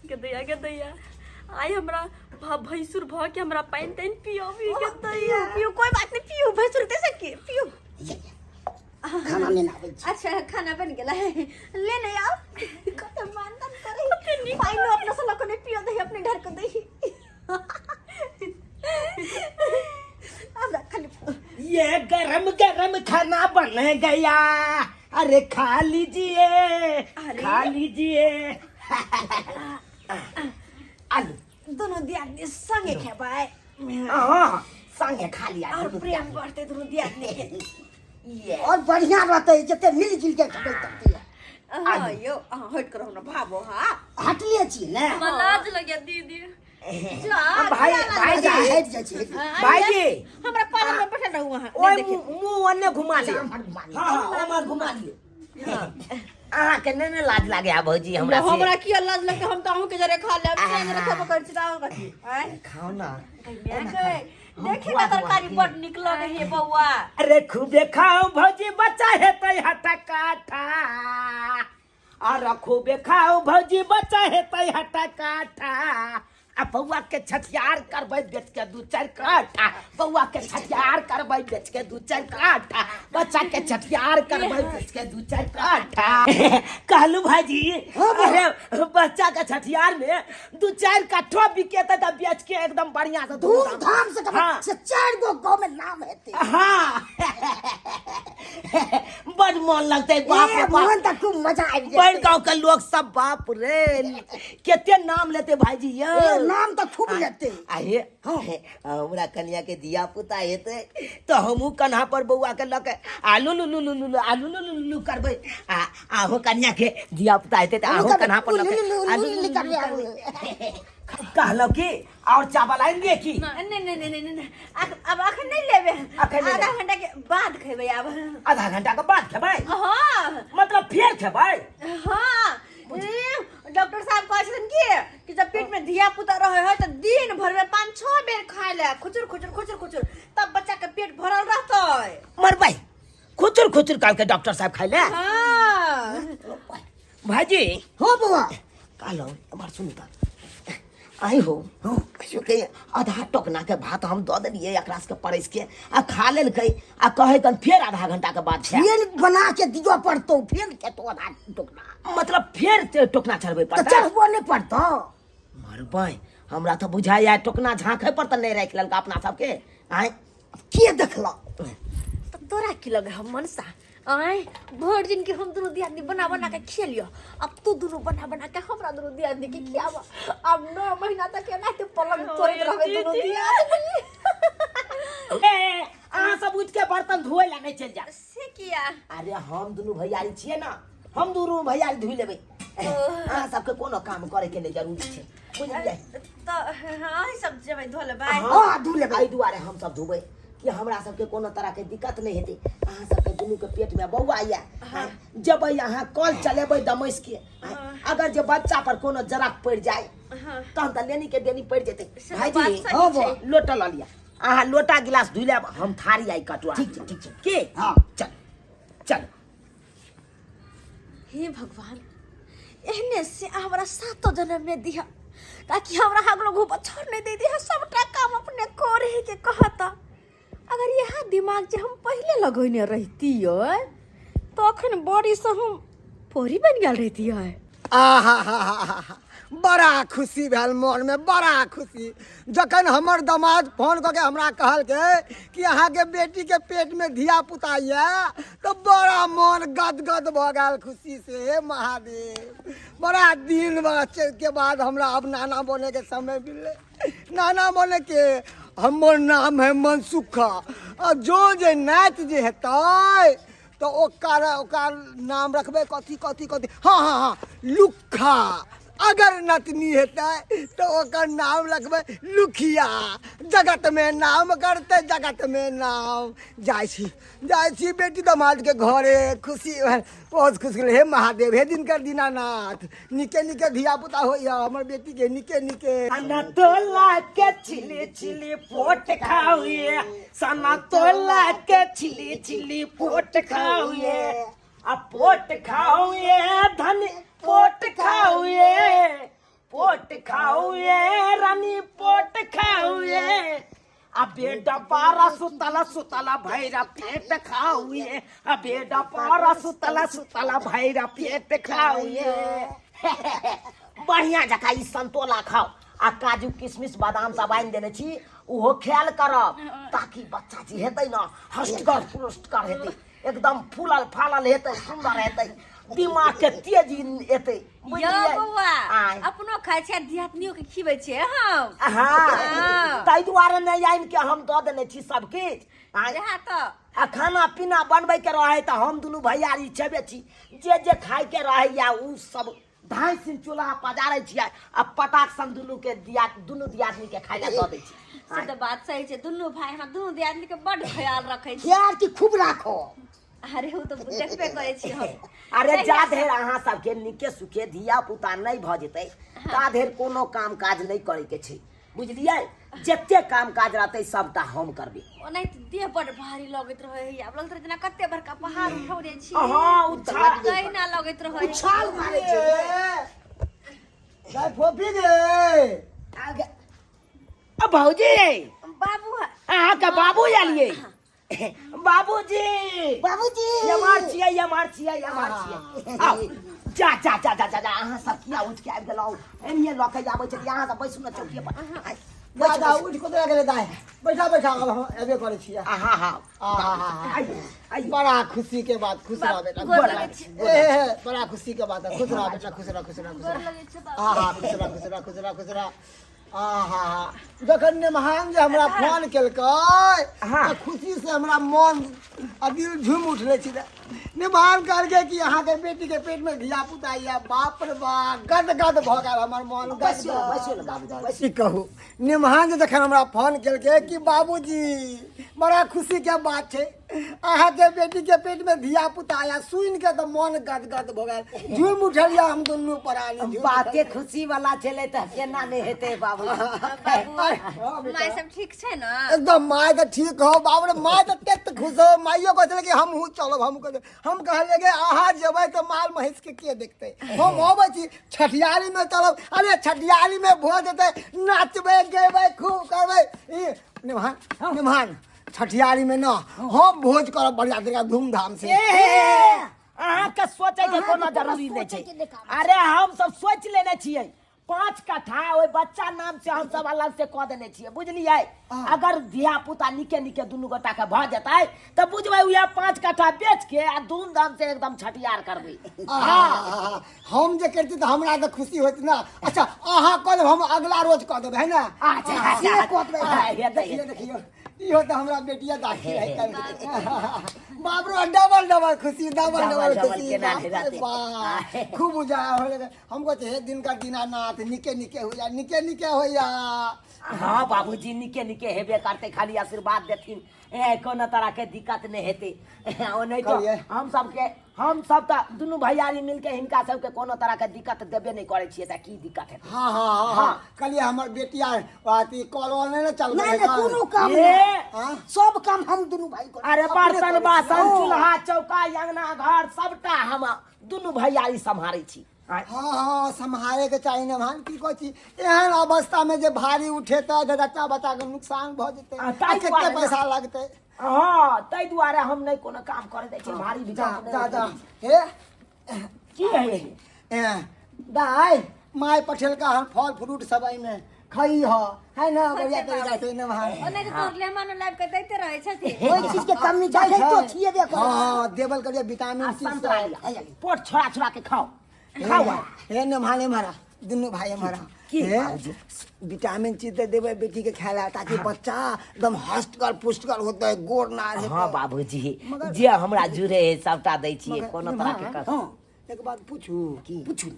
[SPEAKER 2] के दैया, के दैया, आइ हमरा भैंसुर भ के हमरा पानि तानि पियबी, के दैया।
[SPEAKER 1] पियू, पियू, कोई बात नहीं, पियू, भैंसुर ते से की पियो।
[SPEAKER 4] ये, ये। खाना लेना आबै छी।
[SPEAKER 1] अच्छा, खाना बन गेला है, ले ले आओ। कते मानदान करे, पाइनो अपना से लको नहीं पियो दही, अपने ढर को दही। अब रख खाली।
[SPEAKER 3] ये गरम गरम खाना बन गया, अरे खा लीजिए।
[SPEAKER 1] अरे।
[SPEAKER 3] खा लीजिए आलू।
[SPEAKER 1] दोनों दियादनी संगे खेबै।
[SPEAKER 3] हाँ, संगे खा लिया।
[SPEAKER 1] और प्रेम बढ़ते दोनों दियादनी के।
[SPEAKER 3] ये
[SPEAKER 4] और बढ़िया रहते जते मिल जुल के खेबै तते।
[SPEAKER 1] हाँ यो, हाँ, हट करो ना भाबो। हाँ।
[SPEAKER 4] हटले छी ने।
[SPEAKER 2] हमरा लाज लगे दीदी।
[SPEAKER 1] जा।
[SPEAKER 3] भाई
[SPEAKER 1] जा।
[SPEAKER 3] भाई
[SPEAKER 4] अच्छा,
[SPEAKER 3] जी।
[SPEAKER 4] हटि जाइ छी, हटि।
[SPEAKER 3] भाईजी।
[SPEAKER 1] हमरा पलंग में बैठल रहू अहाँ।
[SPEAKER 3] ओए।
[SPEAKER 1] नहीं देखिए।
[SPEAKER 3] मुंह ओन्ने घुमा ले।
[SPEAKER 4] घुमा ले।
[SPEAKER 3] हाँ हाँ, ओमर घुमा लिए। अहाँ के नहि ने लाज लागे आ भौजी हमरा से?
[SPEAKER 1] हमरा किया लाज लगते? हम तो अहूँ के जरे खा लेब, से जरे खेबो करै छी त अहूँ कथी आँय?
[SPEAKER 3] खाओ ना।
[SPEAKER 1] देखे का तरकारी बड़ निक लगे हे बौआ।
[SPEAKER 3] अरे खूबे खाओ भौजी, बच्चा हेतै हटा काठा। अरे खूबे खाओ भौजी, बच्चा हेतै हटा काठा। आ बौआ के छठियार करबै बेच के दू चारि काठा। बौआ के छठियार करबै बेच के दू चारि काठा। बच्चा के छठियार करबै बेच के दू चारि काठा। कहलू भाईजी, अरे बच्चा के छठियार में दू चारि काठो बिकेतै तऽ बेच के एकदम बढ़िया से।
[SPEAKER 4] धूमधाम से करबै।
[SPEAKER 3] हाँ।
[SPEAKER 4] से चारि गो गाँव में नाम हेतै।
[SPEAKER 3] हाँ, बड मन लगतै बाप
[SPEAKER 4] ए,
[SPEAKER 3] रे बाप।
[SPEAKER 4] मोहन तऽ खूब मजा आबि
[SPEAKER 3] बड़
[SPEAKER 4] जेतै।
[SPEAKER 3] गांव के लोग सब बाप रे केते नाम लेते भाईजी यौ।
[SPEAKER 4] ए, नाम तऽ खूब लेतै।
[SPEAKER 3] आहे हमरा कनिया के धिया पुता हेतै तऽ हमहूँ कन्हा पर बौआ के लऽ के आलू लू लू लू लू लू आलू लू लू लू करबै। आ आहो कनिया के धिया पुता हेतै तऽ आहो कन्हा पर लऽ के आलू लू लू लू करबै। कहलहुँ की और चावल आनि दिए की?
[SPEAKER 1] नहीं नहीं नहीं नहीं नहीं, अब अखन नहीं लेबे।
[SPEAKER 3] अखन नहीं
[SPEAKER 1] आधा
[SPEAKER 3] लेबै।
[SPEAKER 1] घंटा के बाद खेबै अब।
[SPEAKER 3] आधा घंटा के बाद खेबै?
[SPEAKER 1] हाँ।
[SPEAKER 3] मतलब फेर खेबै?
[SPEAKER 1] हाँ, ए, डॉक्टर साहब कहै छथिन कि जब पेट में धिया पुता रहे है तो दिन भर में 5-6 बेर खाए ले, खुचुर खुचुर खुचुर खुचुर, तब बच्चा के पेट भरल रहतै।
[SPEAKER 3] मरबै खुचुर खुचुर काल के डॉक्टर साहब खाइ ले?
[SPEAKER 1] हाँ।
[SPEAKER 3] भाईजी।
[SPEAKER 4] हो बौआ।
[SPEAKER 3] कहलहुँ एम्हर सुनू तऽ, आइ हो कहियो के आधा टोकना के भात हम दऽ देलियै एकरा सबके परसि के आ खा लेलकै आ कहै कन फेर आधा घंटा के बाद खायब।
[SPEAKER 4] फेर बना के दिअ पड़तौ, फेर खेतौ आधा टोकना।
[SPEAKER 3] मतलब फेर टोकना चढ़बै
[SPEAKER 4] तऽ
[SPEAKER 3] पड़तै?
[SPEAKER 4] चढ़बो नहि पड़तौ।
[SPEAKER 3] मरबै, हमरा तऽ बुझाइया टोकना झाँकै पर तऽ नहि राखि लेलकै अपना सबके आँय।
[SPEAKER 4] के देखलक?
[SPEAKER 1] तो तोरा की लगे हम मनसा आय? भर दिन के हम दोनों दियादनी बना बना के खियलियो, अब तू दोनों बना बना के हमरा दोनों दियादनी के खियावा। अब 9 महीना तक एनाहिते पलंग तोड़ैत रहबै दोनों दियादनी।
[SPEAKER 3] ए, अहाँ सब उठि के बर्तन धोए ला नहि चलि जा।
[SPEAKER 1] से किया?
[SPEAKER 3] अरे हम दुनू भैयारी छियै ने, हम दुनू भैयारी धोइ लेबै। अहाँ सबके कोनो काम करे के नहि जरूरी छै, बुझलियै?
[SPEAKER 1] तऽ हाँ, सब जेबै धो लेबै।
[SPEAKER 4] हाँ, धो लेबै।
[SPEAKER 3] एहि दुआरे हम सब धोबै कि हमरा सबके कोनो तरह के दिक्कत नहि हेतै। अहाँ सबके दुनू के पेट में बौआ यऽ, जेबै अहाँ कल चलेबै दमैस के, अगर जे बच्चा पर कोनो जरक पड़ि जाय तहन तऽ लेनी के देनी पड़ि जेतै।
[SPEAKER 1] से तऽ
[SPEAKER 3] भाईजी।
[SPEAKER 1] बात सही
[SPEAKER 4] हाँ,
[SPEAKER 1] छै।
[SPEAKER 4] बौआ।
[SPEAKER 3] लोटा लऽ लिअ, अहाँ लोटा गिलास धोइ लेब, हम थारी आइ कटुआ।
[SPEAKER 4] ठीक छै, ठीक छै।
[SPEAKER 3] के?
[SPEAKER 4] हाँ।
[SPEAKER 3] चल चल।
[SPEAKER 1] हे भगवान, एहने से हमरा सातो जन्म में दिया ताकि हमरा अगलो घूप छोड़ नहीं दे दिया, सबटा काम अपने करे के कहता। अगर यह दिमाग जे हम पहले लगौने रहती तो अखन बड़ी से हम पोरी बन गेल रहती है।
[SPEAKER 5] आहा हा हा हा, बड़ा खुशी भेल मन में, बड़ा खुशी जखन हमर दमाद फोन कऽ के हमरा कहलकै कि अहाँके बेटीके पेटमे धिया पुता यऽ, तऽ बड़ा मन गदगद भऽ गेल खुशी से। हे महादेव, बड़ा दिन के बाद हमरा अब नाना बनेके समय मिललै। नाना बनेके हमर नाम है मनसुखा आ जो जे नाच जे हेतै तऽ ओकर ओकर नाम रखबै कथी कथी कथी? हाँ हाँ हाँ, लुखा। अगर नतनी हेतै तऽ ओकर नाम रखबै लुखिया। जगत में नाम करतै, जगत में नाम। जाइ छी, जाइ छी बेटी दमाद के घरे। खुशी भेल, बहुत खुशी भेल। हे महादेव, हे दिनकर दीनानाथ, निके निके धिया पुता होइए हमर बेटी के, निके निके।
[SPEAKER 3] सना तोला के छिली छिली पोट खाउए, सना तोला के छिली छिली पोट खाउए, आ पोट खाउए धन पोट खाउए, पोट खाउए रानी पोट खाउए, आ बेटा पारा सुतला सुतला भैरा पेट खाउए, आ बेटा पारा सुतला सुतला भैरा पेट खाउए। बढ़िया जकाँ ई संतोला खाओ आ काजू किशमिश बादाम सब आनि देने छी, ओहो ख्याल करब ताकि बच्चा जे हेतै ने हष्टगर पुष्टगर हेतै, एकदम फूलल फालल हेतै, सुन्दर हेतै, दिमाग के तेजी एतै।
[SPEAKER 1] यौ
[SPEAKER 3] बुझलियै?
[SPEAKER 1] बौआ,
[SPEAKER 3] आँय।
[SPEAKER 1] अपनो खाइ छियै आ धियापुतियो के खिबै छियै हम।
[SPEAKER 3] हाँ।
[SPEAKER 1] हाँ।
[SPEAKER 3] ताहि दुआरे नहि आनि के हम दऽ देने छी सब किछु। आँय।
[SPEAKER 1] इएह तऽ।
[SPEAKER 3] आ खाना पीना बनबै के रहै तऽ हम दुनू भैयारी छेबे छी, जे जे खाय के रहैया उ सब धाइ सिन चूल्हा पजारै छियै आ पटाक सन दुनू के दिया दुनू दियादनी के खाय लए दऽ दै छियै।
[SPEAKER 1] से तऽ बात सही छै, दुनू भाई हमरा दुनू दियादनी के बड्ड ख्याल रखै छी।
[SPEAKER 4] ख्याल की खूब राखो।
[SPEAKER 1] अरे ओ तऽ देखबे करै छी हम।
[SPEAKER 3] अरे जा धरि अहाँ सबके नीके सुखे धिया पुता नहि भऽ जेतै ता धरि कोनो काम काज नहि करैके छै, बुझलियै? जते काम काज रहतै सबटा हम करबै।
[SPEAKER 1] ओनाहिते देह बड भारी लगैत रहै है, आब लगैत रहै जेना कते बड़का पहाड़ उठौने छी।
[SPEAKER 3] हँ, उछाल
[SPEAKER 1] तहिना लगैत रहै।
[SPEAKER 4] उछाल मारै छै।
[SPEAKER 5] दाइ फोफी गे।
[SPEAKER 3] आगे। अ भौजी।
[SPEAKER 1] बाबू।
[SPEAKER 3] अहाँके बाबू आलियै। बाबूजी।
[SPEAKER 4] बाबूजी।
[SPEAKER 3] एम्हर छियै, एम्हर छियै, एम्हर छियै। आउ, जा जा जा जा जा जा, अहाँ सब किया उठि के आबि गेलहुँ? एनिये लऽ के आबै छलियै, अहाँ सब बैसू ने चौकिए पर। आइ,
[SPEAKER 5] जा
[SPEAKER 3] बैसू,
[SPEAKER 5] जा
[SPEAKER 3] बैसू।
[SPEAKER 5] उठि कतऽ गेलै दाइ? बैठा बैठा, आब हम एबे करै छियै।
[SPEAKER 3] हाँ हाँ।
[SPEAKER 5] आहा,
[SPEAKER 3] आइयो आइयो।
[SPEAKER 5] बड़ा खुशी के बात, खुश रह बेटा,
[SPEAKER 1] गोर
[SPEAKER 5] खुश रह।
[SPEAKER 1] लगै छी।
[SPEAKER 5] ए हे, बड़ा खुशी के बात है, खुश रह बेटा, खुश रह, खुश रह, खुश
[SPEAKER 1] गोर
[SPEAKER 5] रह।
[SPEAKER 1] लगै छै बाबू।
[SPEAKER 5] आहा, खुश रह, खुश रह, खुश रह, खुश रह। आहा, जखन नेमहान जे हमरा फोन केलकै
[SPEAKER 3] हाँ।
[SPEAKER 5] तऽ खुशी से हमरा मन आ दिल झूम उठले छी। नेमहान कहलकै कि अहाँके बेटी के पेट में धिया पुता या, बाप रे बाप, गद गद भऽ गेल हमर मन।
[SPEAKER 3] बैसियौ ने, बैसियौ ने बाबूजी, बैसियौ।
[SPEAKER 5] की कहू, नेमहान जे जखन हमरा फोन केलकै कि बाबूजी बड़ा खुशी के बात छै, अहाँके बेटी के पेट में धिया पुता आया, सुनि के तऽ मन गदगद भऽ गेल, झूम उठल या हम दुनू प्राणी झूम
[SPEAKER 3] बाते खुशी वाला छलै तऽ केना नहि हेतै बाबूजी?
[SPEAKER 1] बाबू,
[SPEAKER 5] हाँ, बेटा।
[SPEAKER 1] माय सब ठीक छै ने?
[SPEAKER 5] एकदम माय तऽ ठीक हो। बाप रे, माय तऽ तते खुश हो, माइयो कहै छलै कि हमहूँ चलब। हम कहलियै, हम कहलियै कि अहाँ जेबै तऽ माल महींस के के देखतै? हम अबै छी, छठियारी में चलब। अरे छठियारी में भोज हेतै, नाचबै गेबै खूब करबै। ई निमहान, निमहान, छठियारी में न हम भोज करब बढ़िया तरीका धूमधाम से।
[SPEAKER 3] अहाँके सोचै के कोनो जरूरी नहि छै। अरे हम सब सोचि लेने छियै, 5 कट्ठा ओहि बच्चा नाम से हम सब अलग से कऽ देने छियै, बुझलियै? अगर धिया पुता निके निके दुनू गोटा के भऽ जेतै तऽ बुझबै उएह 5 कट्ठा बेच के आ धूमधाम से एकदम छठियार करबै।
[SPEAKER 5] आहा, हम जे करती तऽ हमरा तऽ खुशी होइत ना। अच्छा अहाँ कऽ देब, हम अगला रोज कऽ देब, है ना?
[SPEAKER 3] अच्छा, अच्छा,
[SPEAKER 5] से कऽ देबै।
[SPEAKER 3] हेतै,
[SPEAKER 5] देखियौ, देखियौ, इहो तऽ हमरा बेटिया दाखी है। बाप रे, डबल डबल खुशी, डबल
[SPEAKER 3] डबल
[SPEAKER 5] डबल
[SPEAKER 3] डबल
[SPEAKER 5] खुशी।
[SPEAKER 3] केना
[SPEAKER 5] बाप रे
[SPEAKER 3] रहतै?
[SPEAKER 5] बाप, खूब उजाला होले। हम कहै हे दिन का दीनानाथ, निके निके होइया, निके निके होइया।
[SPEAKER 3] हाँ बाबूजी, निके निके हेबे करतै, खाली आशीर्वाद देथिन, ए कोनो तरह के दिक्कत नहि हेतै। ओ नहि तऽ
[SPEAKER 5] कहलियै।
[SPEAKER 3] हम सबके, हम सब तऽ दुनू भैयारी मिलके हिनका सबके कोनो तरह के दिक्कत देबे नहि करै छियै, तऽ की दिक्कत हेतै?
[SPEAKER 5] हाँ हाँ हाँ हाँ, कहलियै हमर बेटिया अथी कल वल नहि ने चलबै
[SPEAKER 4] नहि
[SPEAKER 5] है
[SPEAKER 4] नहि,
[SPEAKER 5] कल?
[SPEAKER 4] कोनो काम
[SPEAKER 3] ए,
[SPEAKER 4] नहि,
[SPEAKER 5] हाँ?
[SPEAKER 4] सब काम हम दुनू भाई करै।
[SPEAKER 3] अरे
[SPEAKER 4] अपने
[SPEAKER 3] बर्तन
[SPEAKER 4] करै छी।
[SPEAKER 3] बासन,
[SPEAKER 4] हँ।
[SPEAKER 3] चूल्हा चौका, अंगना घर सबटा हम दुनू भैयारी सम्हारै छी।
[SPEAKER 5] हाँ हाँ, सम्हारे के चाही ने भान। की कहै छी, एहन अवस्था में जे भारी उठेतै तऽ बच्चा बच्चा के नुकसान भऽ जेतै।
[SPEAKER 3] आ, ताहि
[SPEAKER 5] आ कते
[SPEAKER 3] दुआरे ने।
[SPEAKER 5] पैसा लगतै?
[SPEAKER 3] हाँ, ताहि दुआरे हम नहि कोनो काम करे दै छियै, भारी भी
[SPEAKER 5] जा
[SPEAKER 3] काम नहि
[SPEAKER 5] जा जा
[SPEAKER 3] करै छियै।
[SPEAKER 5] हे
[SPEAKER 3] की है?
[SPEAKER 5] ए, दाइ माय पठेलका हन फल फ्रूट सब, एहिमे खइ ह, है ना? बढ़िया तरीका से ने भान।
[SPEAKER 1] ओना तऽ तोहर लेमान लाबि कऽ दैते रहै छथिन।
[SPEAKER 4] ओहि चीज के कमी देखैतो छियै बे करै।
[SPEAKER 5] हाँ देवल करिए विटामिन
[SPEAKER 3] आ
[SPEAKER 5] सी
[SPEAKER 3] संतरा
[SPEAKER 5] सब।
[SPEAKER 3] लिअ, पोट छोड़ा छोड़ा के खाओ, खाओ।
[SPEAKER 5] हे ने भान, हमारा दुनू भाई हमारा
[SPEAKER 3] की
[SPEAKER 5] हे
[SPEAKER 3] बाबूजी?
[SPEAKER 5] विटामिन चीज दे देबै बेटी के खाय ला ताकि बच्चा एकदम हष्टगर पुष्टगर होतै, गोर नार हेतै।
[SPEAKER 3] हाँ बाबूजी,
[SPEAKER 5] मगर-
[SPEAKER 3] जे हमरा जुड़े है सबटा दै छियै,
[SPEAKER 5] मगर
[SPEAKER 3] कोनो तरह के
[SPEAKER 5] निभान,
[SPEAKER 3] कष्ट।
[SPEAKER 5] हाँ, एक बात पूछू?
[SPEAKER 3] की? पूछू।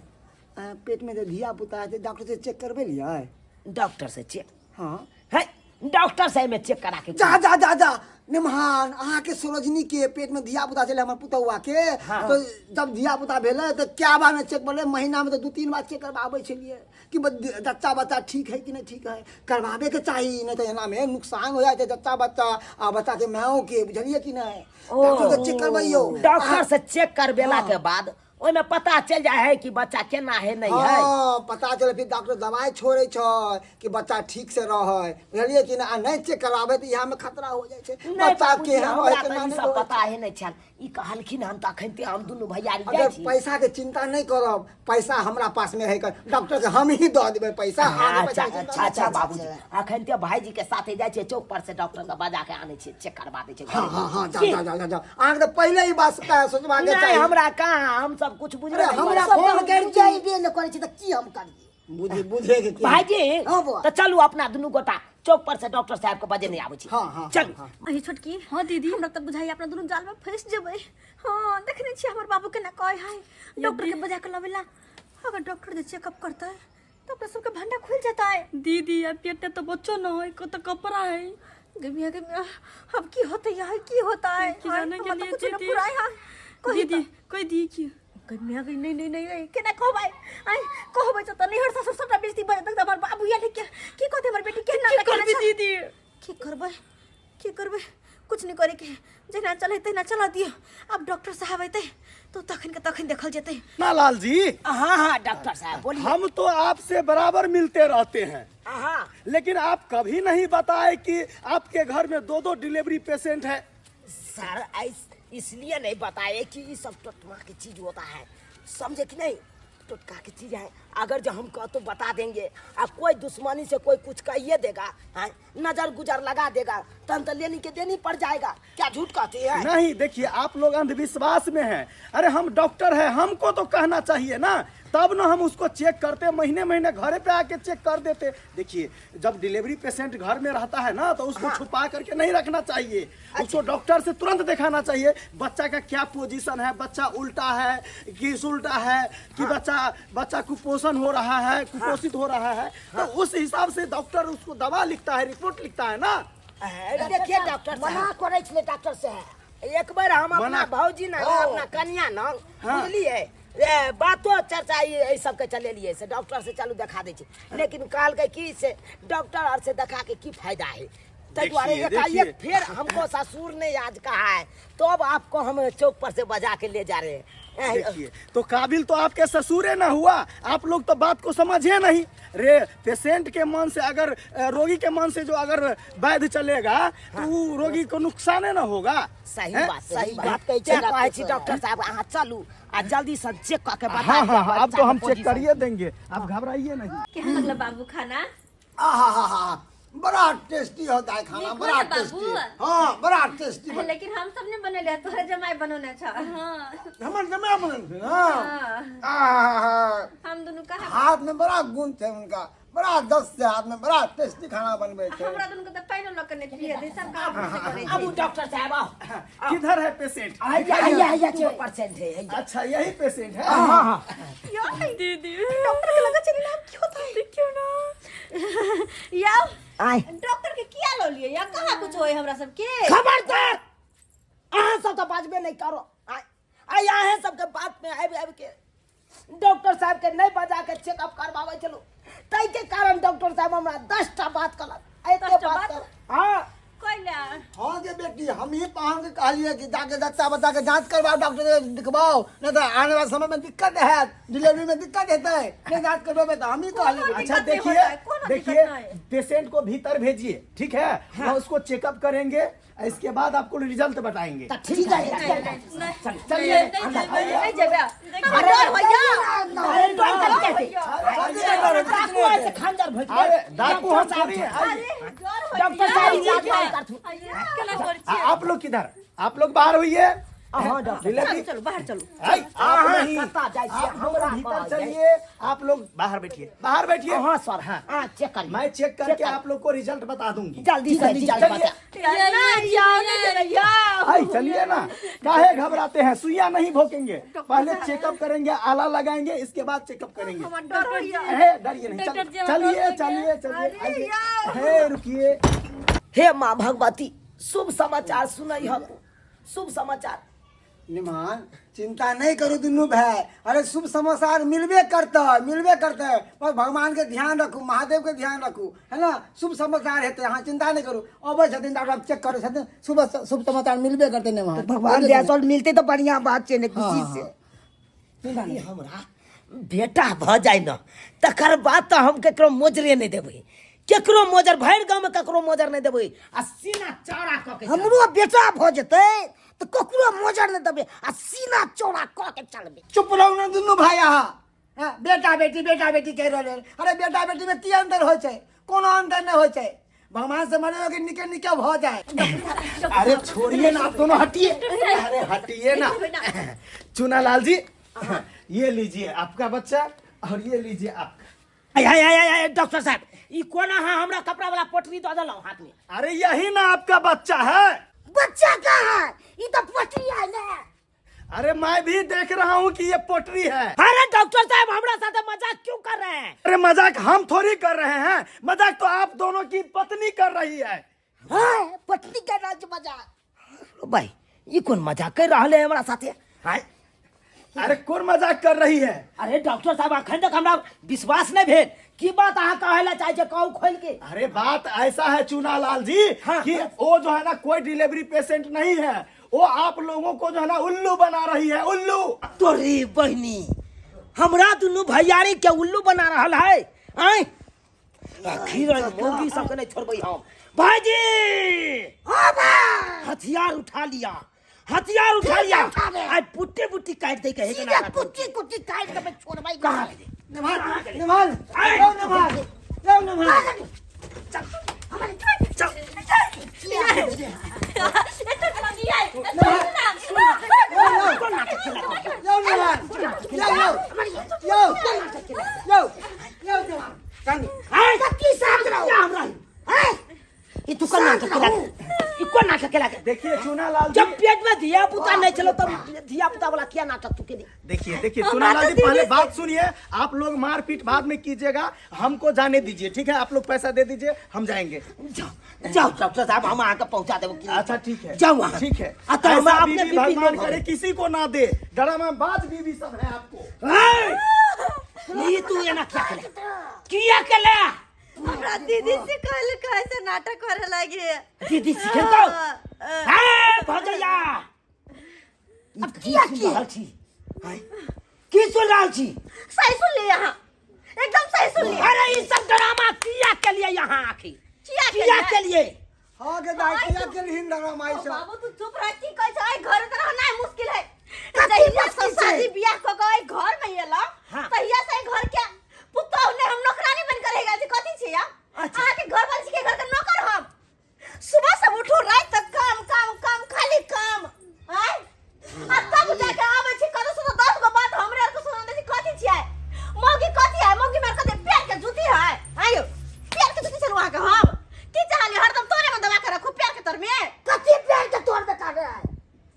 [SPEAKER 5] पेट में जे धिया पुता हेतै, डॉक्टर से चेक करबेलियै?
[SPEAKER 3] डॉक्टर से चेक?
[SPEAKER 5] हाँ।
[SPEAKER 3] है, डॉक्टर से एहिमे चेक करा के
[SPEAKER 5] जा जा जा जा निमहान, अहाँके सरोजनी के पेट में धिया पुता छलै, हमर पुतौआ के।
[SPEAKER 3] हाँ।
[SPEAKER 5] तो जब धिया पुता भेलै तऽ क्या बार में चेक भेलै, महीना में तऽ 2-3 बार चेक करबाबै छलियै कि बच्चा बच्चा ठीक है कि नहीं ठीक है। करबाबे के चाही, नहीं तऽ एना में नुकसान हो जाइ छै बच्चा बच्चा आ बच्चा के माओ के, बुझलियै कि नहीं? डॉक्टर से चेक करबैयौ।
[SPEAKER 3] डॉक्टर से चेक करबेला के बाद ओहिमे पता चलि जाइ है कि बच्चा केना है नहीं है।
[SPEAKER 5] हाँ, पता चले फिर डॉक्टर दवाई छोड़े छै कि बच्चा ठीक से रहे, बुझलियै कि ना? आ नहि चेक कराबै तऽ इएह में खतरा हो जाइ छै।
[SPEAKER 3] नहि
[SPEAKER 5] बच्चा
[SPEAKER 3] बाबूजी,
[SPEAKER 5] केहन
[SPEAKER 3] हमरा
[SPEAKER 5] रहै
[SPEAKER 3] तऽ
[SPEAKER 5] केना
[SPEAKER 3] ई
[SPEAKER 5] नहि
[SPEAKER 3] सब
[SPEAKER 5] रहै।
[SPEAKER 3] पता है नहि छल। ई कहलखिन हन तऽ अखन हम दुनू भैयारी जाइ
[SPEAKER 5] अगर
[SPEAKER 3] छी।
[SPEAKER 5] पैसा के चिंता नहीं करब, पैसा हमरा पास में है, डॉक्टर के हम ही दऽ देबै पैसा। अहाँके
[SPEAKER 3] अच्छा
[SPEAKER 5] पैसा के चिंता
[SPEAKER 3] अच्छा
[SPEAKER 5] नहि
[SPEAKER 3] अच्छा
[SPEAKER 5] करब।
[SPEAKER 3] बाबूजी, अखन ते भाईजी के साथे जाइ छियै चौक पर से डॉक्टर के बजा के आनै छियै, चेक करबा दै छियै।
[SPEAKER 5] हाँ हाँ हाँ, जाओ।
[SPEAKER 3] की?
[SPEAKER 5] जाओ जाओ जाओ, अहाँके तऽ पहिले ही बात सोचबाक
[SPEAKER 3] नहि
[SPEAKER 5] चाही।
[SPEAKER 3] हमरा कहाँ, हम सब कुछ बुझबे
[SPEAKER 5] अरे
[SPEAKER 3] नहि
[SPEAKER 5] हमरा
[SPEAKER 3] करै छी।
[SPEAKER 5] फोन कर
[SPEAKER 4] बुझेबे नहि करै छी तऽ की हम करियै?
[SPEAKER 5] बुझे बुझे के की?
[SPEAKER 3] भाईजी।
[SPEAKER 4] हाँ बौआ।
[SPEAKER 3] तऽ चलू अपना दुनू गोटा चौक पर से डॉक्टर साहब के बजे नहि आबै छी।
[SPEAKER 5] हाँ, हाँ,
[SPEAKER 3] चलू।
[SPEAKER 5] हाँ।
[SPEAKER 1] अही छोटकी।
[SPEAKER 2] हाँ दीदी।
[SPEAKER 1] हमरा तऽ बुझाइया अपना दुनू जाल में फंस जेबै। हाँ, देखने छियै हमर बाबू केना कहै है डॉक्टर के बजा के लबेला। अगर डॉक्टर जे चेकअप करतै तऽ अपना सबके भंडा खुलि जेतै।
[SPEAKER 2] दीदी, आ पेट तो बच्चो न है, कत कपड़ा है।
[SPEAKER 1] गमिया गमिया, अब की होतै यार, की होतै?
[SPEAKER 2] की जाने
[SPEAKER 1] हमरा
[SPEAKER 2] के
[SPEAKER 1] तऽ
[SPEAKER 2] लिए
[SPEAKER 1] कुछो न
[SPEAKER 2] दीदी।
[SPEAKER 1] फुराय है। कही।
[SPEAKER 2] दीदी, कोई दी की
[SPEAKER 1] गमिया गई। नहीं नहीं नहीं नहीं, केना कहबै? आइ कहबै तऽ नैहर ससुर सबटा बेइज्जती भऽ जेतै। हमर बाबू या के की कहतै? हमर बेटी केना
[SPEAKER 2] की करबी दीदी?
[SPEAKER 1] की करबै, की करबै? कुछ नहीं करे के, जेना चले तहिना चला दियो। अब डॉक्टर साहब अयतै तो तखन के तखन देखल जेतै।
[SPEAKER 6] ना लाल जी।
[SPEAKER 3] हाँ हाँ, डॉक्टर साहब बोलिए।
[SPEAKER 6] हम तो आपसे बराबर मिलते रहते हैं।
[SPEAKER 3] हाँ।
[SPEAKER 6] लेकिन आप कभी नहीं बताए कि आपके घर में दो दो डिलीवरी पेशेंट है।
[SPEAKER 3] सर, इसलिए नहीं बताए कि ये सब टोटमा की चीज होता है, समझे कि नहीं? टोटका की चीज है, अगर जो हम कहो तो बता देंगे। अब कोई दुश्मनी से कोई कुछ कहिए देगा, हैं, नजर गुजर लगा देगा, तन तो लेनी के देनी पड़ जाएगा। क्या झूठ कहते हैं?
[SPEAKER 6] नहीं, देखिए आप लोग अंधविश्वास में हैं। अरे हम डॉक्टर हैं, हमको तो कहना चाहिए ना, तब ना हम उसको चेक करते, महीने महीने घरे पे आके चेक कर देते। देखिए, जब डिलीवरी पेशेंट घर में रहता है ना तो उसको छुपा करके नहीं रखना चाहिए। उसको डॉक्टर से तुरंत दिखाना चाहिए बच्चा का क्या पोजीशन है, बच्चा उल्टा है कि सुलटा है कि बच्चा बच्चा कुपोषण हो रहा है, कुपोषित हो रहा है, तो उस हिसाब से डॉक्टर उसको दवा लिखता है, रिपोर्ट लिखता है ना।
[SPEAKER 3] देखिए डॉक्टर
[SPEAKER 4] मना
[SPEAKER 3] साहब,
[SPEAKER 4] करै छलै डॉक्टर साहब।
[SPEAKER 3] एक बार हम अपना
[SPEAKER 6] मना-
[SPEAKER 3] भौजी ना, अपना कन्या ना, बुझलिए, ए, बातो चर्चा ई सबके चलेलिए से डॉक्टर से चलू देखा दै छी, लेकिन कहलकै कि से डॉक्टर आर से देखा के की फायदा है, ताहि दुआरे
[SPEAKER 6] देखिए,
[SPEAKER 3] एकाएक
[SPEAKER 6] देखिए।
[SPEAKER 3] फिर हमको ससुर ने आज कहा है तो अब आपको हम चौक पर से बजा के ले जा रहे हैं।
[SPEAKER 6] देखिए, तो काबिल तो आपके ससुरे ना हुआ, आप लोग तो बात को समझे नहीं रे। पेशेंट के मन से अगर रोगी के मन से जो अगर वैद्य चलेगा तो वो रोगी को नुकसान ना होगा।
[SPEAKER 3] सही
[SPEAKER 6] हैं?
[SPEAKER 3] बात, सही
[SPEAKER 4] सही
[SPEAKER 3] बात
[SPEAKER 4] बात कहै छै
[SPEAKER 3] तें
[SPEAKER 4] डॉक्टर
[SPEAKER 3] कहै छी
[SPEAKER 4] साहब।
[SPEAKER 3] डॉक्टर साहब, अहाँ चलू आ जल्दी से चेक कऽ के बता
[SPEAKER 6] हाँ हाँ हाँ, अब तो हम चेक
[SPEAKER 3] पोजीशन।
[SPEAKER 6] करिए देंगे, आप घबराइए नहीं।
[SPEAKER 1] केहन लगल बाबू खाना?
[SPEAKER 5] आहा हा हा, बड़ा टेस्टी होता है खाना।
[SPEAKER 1] नीक
[SPEAKER 5] बड़ा
[SPEAKER 1] होता है
[SPEAKER 5] टेस्टी।
[SPEAKER 1] बाबू।
[SPEAKER 5] हाँ, बड़ा टेस्टी।
[SPEAKER 1] लेकिन हम सब ने बनेले, तोहरे जमाई बनौने छ। हाँ।
[SPEAKER 5] हमर जमाई बनल छै ना।
[SPEAKER 1] हाँ।
[SPEAKER 5] आहा,
[SPEAKER 1] हम दुनू कहाँ
[SPEAKER 5] हाथ में बड़ा गुण छै उनका, बड़ा दस से हाथ में बड़ा टेस्टी खाना बनबै छै।
[SPEAKER 1] हमरा दुनू के तऽ पानिओ लऽ के नहि पिए दे, सब काम से करै
[SPEAKER 3] अब
[SPEAKER 1] छै।
[SPEAKER 3] डॉक्टर साहब आओ।
[SPEAKER 6] किधर है पेशेंट?
[SPEAKER 3] हैया हैया हैया, परसेंट है हैया।
[SPEAKER 6] अच्छा, यही पेशेंट है।
[SPEAKER 1] यो
[SPEAKER 2] दीदी,
[SPEAKER 1] डॉक्टर के लगा चली ना, अब की होता है?
[SPEAKER 2] देखियो ना।
[SPEAKER 1] याओ।
[SPEAKER 3] आय।
[SPEAKER 1] डॉक्टर के किया लो लिए या कहाँ कुछ होय हमरा सबके?
[SPEAKER 3] खबरदार, अहाँ सब तऽ बाजबे नहि करो। आय आय, अहाँ सबके बात में आबि आबि के डॉक्टर साहब के नहीं बजा के चेकअप करवाबै छलहुँ, ताहि के कारण डॉक्टर साहब हमरा 10टा बात कहलक, एते
[SPEAKER 1] 10टा
[SPEAKER 3] बात
[SPEAKER 1] बात?
[SPEAKER 3] कहलक। हाँ।
[SPEAKER 1] कैला?
[SPEAKER 5] हाँ के बेटी, हम ही पाहन के कहलिए कि जाके बच्चा बच्चा के जांच करवाओ, डॉक्टर के दिखवाओ, नहीं तो आने वाले समय में दिक्कत है, डिलीवरी में दिक्कत हेतै, नहीं जांच करबेबै तो हम ही कहलिए।
[SPEAKER 1] कोनो
[SPEAKER 6] अच्छा
[SPEAKER 1] दिक्कत नहीं
[SPEAKER 6] देखिए,
[SPEAKER 1] होता है, कोनो दिक्कत
[SPEAKER 6] देखिए
[SPEAKER 1] नहीं।
[SPEAKER 6] पेशेंट को भीतर भेजिए, ठीक है? हाँ। उसको चेकअप करेंगे, इसके बाद आपको रिजल्ट बताएंगे।
[SPEAKER 3] तऽ ठीक है, चल।
[SPEAKER 6] चलिए।
[SPEAKER 1] नहीं जेबे, हमरा डर होइया।
[SPEAKER 3] अरे डर कथी के? अरे डाकू ऐसे खंजर भोंकि देत।
[SPEAKER 6] अरे डाकू हम
[SPEAKER 3] डॉक्टर साहब
[SPEAKER 6] थोड़ी हैं, आइए।
[SPEAKER 1] अरे डर होइया।
[SPEAKER 3] डॉक्टर साहब इलाज नहीं करथु।
[SPEAKER 2] केना करै छियै?
[SPEAKER 6] आप लोग किधर? आप लोग बाहर हुई है।
[SPEAKER 3] हाँ डॉक्टर।
[SPEAKER 6] डिलीवरी
[SPEAKER 1] चलो चलो, बाहर चलो।
[SPEAKER 6] आई, आप
[SPEAKER 3] हाँ,
[SPEAKER 6] नहीं,
[SPEAKER 3] कत्ता जाइ छियै,
[SPEAKER 6] आप लोग
[SPEAKER 3] हमरा
[SPEAKER 6] भीतर
[SPEAKER 3] कहल जाइ।
[SPEAKER 6] चलिए, आप लोग बाहर बैठिए, बाहर बैठिए।
[SPEAKER 3] हाँ सर।
[SPEAKER 6] हाँ।
[SPEAKER 3] हाँ, चेक करिए।
[SPEAKER 6] मैं चेक करके आप लोग को रिजल्ट बता दूंगी।
[SPEAKER 3] जल्दी से रिजल्ट
[SPEAKER 6] चलिए।
[SPEAKER 3] बता।
[SPEAKER 1] नहीं याओ, नहीं जेबे याओ।
[SPEAKER 6] आई चलिए ना, काहे घबराते हैं? सुइया नहीं भोंकेंगे, पहले चेकअप करेंगे, आला लगाएंगे, इसके बाद चेकअप करेंगे।
[SPEAKER 1] हमरा डर होइया।
[SPEAKER 6] अरे डरिए नहीं,
[SPEAKER 2] डॉक्टर जी, हम
[SPEAKER 6] चलिए
[SPEAKER 2] डर
[SPEAKER 6] चलिए चलिए।
[SPEAKER 1] अरे
[SPEAKER 6] आइए।
[SPEAKER 1] यार।
[SPEAKER 6] हे रुकिए।
[SPEAKER 3] हे माँ भगवती, शुभ समाचार सुनै हम, शुभ समाचार।
[SPEAKER 5] निमान, चिंता नहीं करू दुनू भाई, अरे शुभ समाचार मिलबे करतै, मिलबे करतै। बस भगवान के ध्यान रखू, महादेव के ध्यान रखू, है ना? शुभ समाचार हेतै, अहाँ चिंता नहीं करू। अबै छथिन डॉक्टर, चेक करै छथिन, शुभ शुभ समाचार मिलबे करतै निमान।
[SPEAKER 4] भगवान दया से मिलते तो बढ़िया बात छै ने, खुशी से।
[SPEAKER 3] ई हमरा बेटा भऽ जाय न तकर बाद तऽ हम केकरो मोजरे नहि देबै, केकरो मोजर भरि गाँवमे केकरो मोजर नहि देबै आ सीना चौड़ा कऽ के चलबै।
[SPEAKER 4] हमरो बेटा भऽ जेतै तऽ ककरो मोजर नहि देबै आ सीना चौड़ा कऽ के चलबै।
[SPEAKER 5] चुप रहू ने दुनू भाई अहाँ। हाँ, बेटा बेटी बेटा बेटी कहि रहल है। अरे बेटा बेटी में की अंतर होइ छै? कोनो अंतर नहि होइ छै। भगवान से मने कि निके निके भऽ जाए।
[SPEAKER 6] अरे छोड़िए ना, आप दोनों हटिए, अरे हटिए ना। चुनालाल जी ये लीजिए आपका बच्चा और ये लीजिए आपका।
[SPEAKER 3] आय आय आय आय, आय, डॉक्टर साहब ई कोना अहाँ हमरा कपड़ा वाला पोटरी दऽ देलहुँ हाथ में?
[SPEAKER 6] अरे यही ना आपका बच्चा है।
[SPEAKER 4] बच्चा कहाँ है? ई तो पोटरी है ना।
[SPEAKER 6] अरे मैं भी देख रहा हूँ कि ये पोटरी है।
[SPEAKER 3] अरे डॉक्टर साहब हमरा साथ मजाक क्यों कर रहे हैं?
[SPEAKER 6] अरे मजाक हम थोड़ी कर रहे हैं, मजाक तो आप दोनों की पत्नी कर रही है।
[SPEAKER 4] हाँ, पत्नी कर रहा है मजाक।
[SPEAKER 3] ओ भाई ई कोन मजाक कर रहल है हमरा साथे? आय।
[SPEAKER 6] अरे कौन मजाक कर रही है?
[SPEAKER 3] अरे डॉक्टर साहब अखन तक हमरा विश्वास नहीं भेल की बात अहाँ कहै ला चाहे छे, कहू खोल के।
[SPEAKER 6] अरे बात ऐसा है चुनालाल जी
[SPEAKER 3] हाँ।
[SPEAKER 6] कि वो जो है ना कोई डिलीवरी पेशेंट नहीं है, वो आप लोगों को जो है ना उल्लू बना रही है, उल्लू।
[SPEAKER 3] तोरी बहनी हमरा दुनू भैयारी के उल्लू बना रहल है। आय आखिर मौगी सबके नहीं छोड़बै हम। भाईजी
[SPEAKER 4] हाँ भाई।
[SPEAKER 3] हथियार उठा लिया, हथियार उठा लिया।
[SPEAKER 4] उठा ले।
[SPEAKER 3] आय पुट्टी पुट्टी काट दे के
[SPEAKER 4] सीधे कुट्टी कुट्टी काट के मैं छोड़बै।
[SPEAKER 3] कहाँ गेलै?
[SPEAKER 5] निभाल निभाल यौ निभाल यौ निभाल।
[SPEAKER 3] चल
[SPEAKER 5] यौ निभाल यौ यौ यौ यौ यौ निभाल।
[SPEAKER 3] आय
[SPEAKER 4] कथी साथ रहो?
[SPEAKER 3] हमरा
[SPEAKER 4] हैं?
[SPEAKER 3] ई तू कोन नाटक केला? ई कोन नाटक केला?
[SPEAKER 6] देखिए चुनालाल जी,
[SPEAKER 3] जब पेट में धिया पुता नहीं चलो तब धिया पुता वाला क्या नाटक तू केली?
[SPEAKER 6] देखिए देखिए चुनालाल जी पहले बात सुनिए, आप लोग मारपीट बाद में कीजिएगा, हमको जाने दीजिए, ठीक है? आप लोग पैसा दे दीजिए, हम जाएंगे।
[SPEAKER 3] जाओ जाओ डॉक्टर साहब हम आके पहुंचा देबो।
[SPEAKER 6] अच्छा ठीक है,
[SPEAKER 3] जाओ वहाँ।
[SPEAKER 6] ठीक है।
[SPEAKER 3] आ तो हम
[SPEAKER 6] ऐसा
[SPEAKER 3] अपने
[SPEAKER 6] बीवी
[SPEAKER 3] बीवी
[SPEAKER 6] भगवान
[SPEAKER 3] लोग
[SPEAKER 6] करे
[SPEAKER 3] हैं।
[SPEAKER 6] किसी को ना दे, ड्रामाबाज बीवी सब है आपको।
[SPEAKER 3] ए, ई तू एना किया केला? किया केला?
[SPEAKER 2] हमरा दीदी से कहल कैसे नाटक करे लागे।
[SPEAKER 3] दीदी सिखेलकौ? हे भजैया
[SPEAKER 4] अब किया
[SPEAKER 3] की
[SPEAKER 4] की?
[SPEAKER 3] सुन रहल छी? आँय? की सुन रहल छी?
[SPEAKER 1] सही सुन लिए यहाँ, एकदम सही सुन लिए।
[SPEAKER 3] अरे ई सब ड्रामा किया के लिए यहाँ आखिर?
[SPEAKER 1] किया के
[SPEAKER 3] किया
[SPEAKER 1] लिए?
[SPEAKER 3] के लिए?
[SPEAKER 5] हाँ के दाई किया के लिए ड्रामा ई
[SPEAKER 1] ओ
[SPEAKER 5] सब?
[SPEAKER 1] बाबू तू चुप रह, की कहै छै? एहि घर में रहना मुश्किल है।
[SPEAKER 4] कथी
[SPEAKER 1] जहिया से
[SPEAKER 4] मुश्किल छै?
[SPEAKER 1] शादी बियाह क के एहि घर में एलौ
[SPEAKER 3] हाँ।
[SPEAKER 1] तहिया से एहि घर के पुतोहु ने हम नौकरानी बन के रहि गेल छी। कथी छी या?
[SPEAKER 3] अच्छा।
[SPEAKER 1] अहाँ के घर वाली छी के घर के नौकर हम? सुबह से उठू रात तक काम काम काम खाली काम। आय आ तब जाके आबै छी कतौ से 10 गो बात हमरे आर के सुना दै छी। कथी छियै मौगी? कथी है मौगी? मार कथी पेट के जूती है? आयो पेट के जूती छलु अहाँ के हम की चाहली? हरदम तोरे में दबा के रखू पेट के तर में।
[SPEAKER 4] कथी पेट के तोड़ में कर है?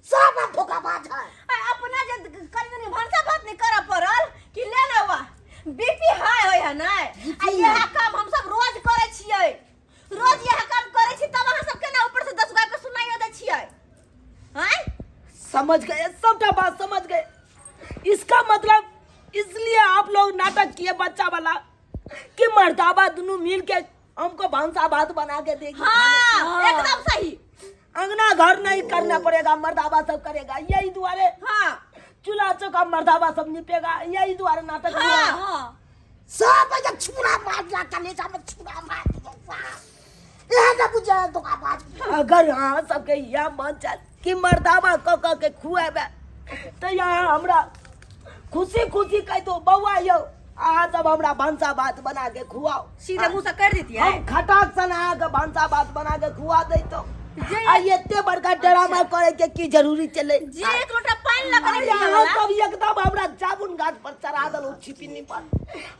[SPEAKER 4] सब हम धोखाबाज है।
[SPEAKER 1] आ अपना जे कनी कनी भनसा भात नहीं करऽ पड़ल कि ले लेवा बीपी हाई होय है नै? आ इएह काम हम सब रोज करै छियै, रोज इएह काम करै छी, तब अहाँ सब केना ऊपर से 10 गो आबि के सुनाइयो दै छियै? आँय
[SPEAKER 3] समझ गए, सबटा बात समझ गए। इसका मतलब इसलिए आप लोग नाटक किए बच्चा वाला कि मर्दाबा दोनों मिल के हमको भंसा भात बना के देगी।
[SPEAKER 1] हाँ, एकदम सही।
[SPEAKER 3] अंगना घर नहीं करना पड़ेगा, मर्दाबा सब करेगा, यही दुआरे।
[SPEAKER 1] हाँ।
[SPEAKER 3] चूल्हा चौका मर्दाबा सब निपेगा, यही दुआरे नाटक
[SPEAKER 1] हाँ।
[SPEAKER 3] किया।
[SPEAKER 2] हाँ।
[SPEAKER 4] सब ऐसे छुरा मार दिया, कलेजा में छुरा मार दिया। यह ना बुझे धोखाबाज।
[SPEAKER 3] अगर अहाँ सबके यह मन चल कि मर्दाबा क क के खुएबे तो यहाँ हमरा खुशी खुशी कह दो बौआ यौ अहाँ सब हमरा भनसा भात बना के खुआओ।
[SPEAKER 2] सीधे मुंह से कर देती है।
[SPEAKER 3] हम खटाक सन अहाँ के भनसा भात बना के खुआ दैतो।
[SPEAKER 2] जे
[SPEAKER 3] आ एते बड़का ड्रामा करे के की जरूरी चले?
[SPEAKER 1] जे एक लोटा पानि लऽ के
[SPEAKER 3] अरे
[SPEAKER 1] नहि
[SPEAKER 3] अहाँ
[SPEAKER 1] पियवला।
[SPEAKER 3] सब एकदम हमरा जामुन गाछ पर चढ़ा देलहुँ छिपिनी पर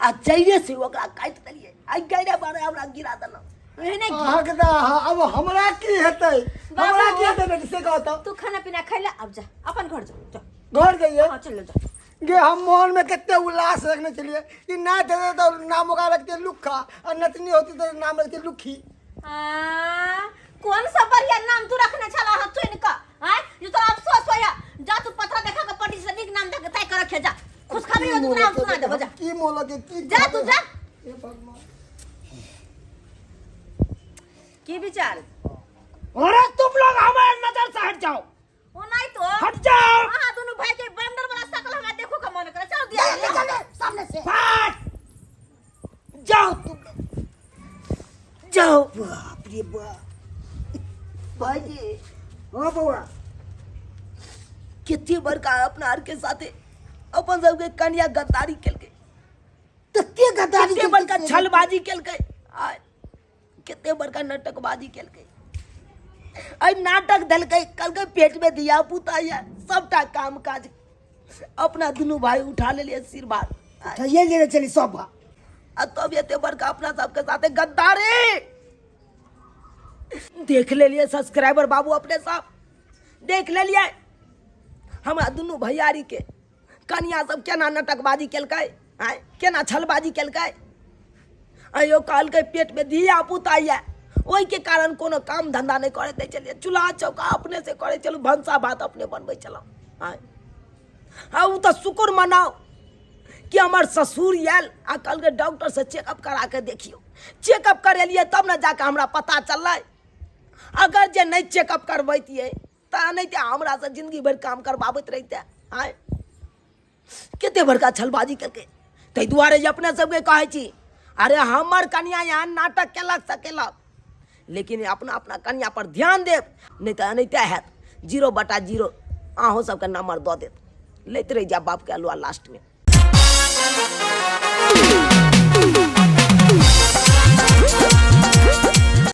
[SPEAKER 3] आ जैरे से ओकरा काटि देलियै आ गैरे बारे हमरा गिरा देलहुँ।
[SPEAKER 1] एहने
[SPEAKER 5] अहाँके तऽ अब हमरा की हेतै? हमरा की हेतै बेटी से कहतौ?
[SPEAKER 1] तू खाना पीना खैला, अब जा अपन घर जा, जा।
[SPEAKER 5] घर जइए?
[SPEAKER 1] हाँ चल जा।
[SPEAKER 5] गे हम मन में कते उल्लास रखने चलिए कि ना देते तो नाम ओकरा रखते लुखा और नतनी होती तो नाम रखते लुखी।
[SPEAKER 1] आ, कौन सा बढ़िया नाम तू रखने छला हां चुन के? आय जो तोरा अफसोस होया, जा तू पत्थर देखा के पंडित से नीक नाम देख के तय कर रखे, जा खुशखबरी हो तो नाम सुना देबो, जा
[SPEAKER 5] की मोल के की
[SPEAKER 1] जा तू जा।
[SPEAKER 5] हे भगवान
[SPEAKER 1] की विचार?
[SPEAKER 3] अरे तुम लोग हमारे नजर से हट जाओ।
[SPEAKER 1] ओ नहीं तो
[SPEAKER 3] हट जाओ।
[SPEAKER 1] अहाँ दोनों भाई के बंदर वाला शकल हमरा देखो के मन करे चलो दिया
[SPEAKER 4] निकल ले सामने से।
[SPEAKER 3] फाट जाओ तुम लोग, जाओ।
[SPEAKER 4] बाप रे बाप।
[SPEAKER 3] भाईजी।
[SPEAKER 4] हाँ बउआ।
[SPEAKER 3] कितनी बड़का अपना आर के साथे अपन सबके कन्या गद्दारी केलकै।
[SPEAKER 4] तो के गद्दारी?
[SPEAKER 3] कितने बड़का छलबाजी केलकै आ कितने बड़का नाटकबाजी केलकै। अइ नाटक देलकै, कहलकै पेट में धिया पुता ये, सबटा काम काज अपना दुनू भाई उठा लेलियै सिर भार।
[SPEAKER 4] उठाइए लेने चली सब बा।
[SPEAKER 3] आ तब एते बड़का अपना सबके साथे गद्दारी। देख लेलियै सब्सक्राइबर बाबू, अपने सब देख लेलियै हमरा दुनू भैयारी के कनिया सब केना नाटकबाजी केलकै आँय, केना छलबाजी केलकै। आयो कहलकै पेट में धिया पुता ये, ओहिके कारण कोनो काम धंधा नहि करे दै छलियै, चूल्हा चौका अपने से करे छलहुँ, भनसा भात अपने बनबै छलहुँ आँय। आ ओ तऽ शुक्र मनाउ कि हमर ससुर आयल आ कहलकै डॉक्टर से चेकअप करा के देखियौ। चेकअप करेलियै तब ने जाके हमरा पता चललै। अगर जे नहि चेकअप करबैतियै तऽ एनाहिते हमरा से जिंदगी भरि काम करबाबैत रहिते आँय। कते बड़का छलबाजी केलकै। ताहि दुआरे जे अपने सबके कहै छी, अरे हमर कनिया यहाँ नाटक केलक से केलक, लेकिन अपना अपना कनिया पर ध्यान देब, नहि तऽ एनाहिते हैत 0/0 अहूँ सबके नंबर दऽ देत, लैत रहि जायब बापके अलुआ लास्टमे।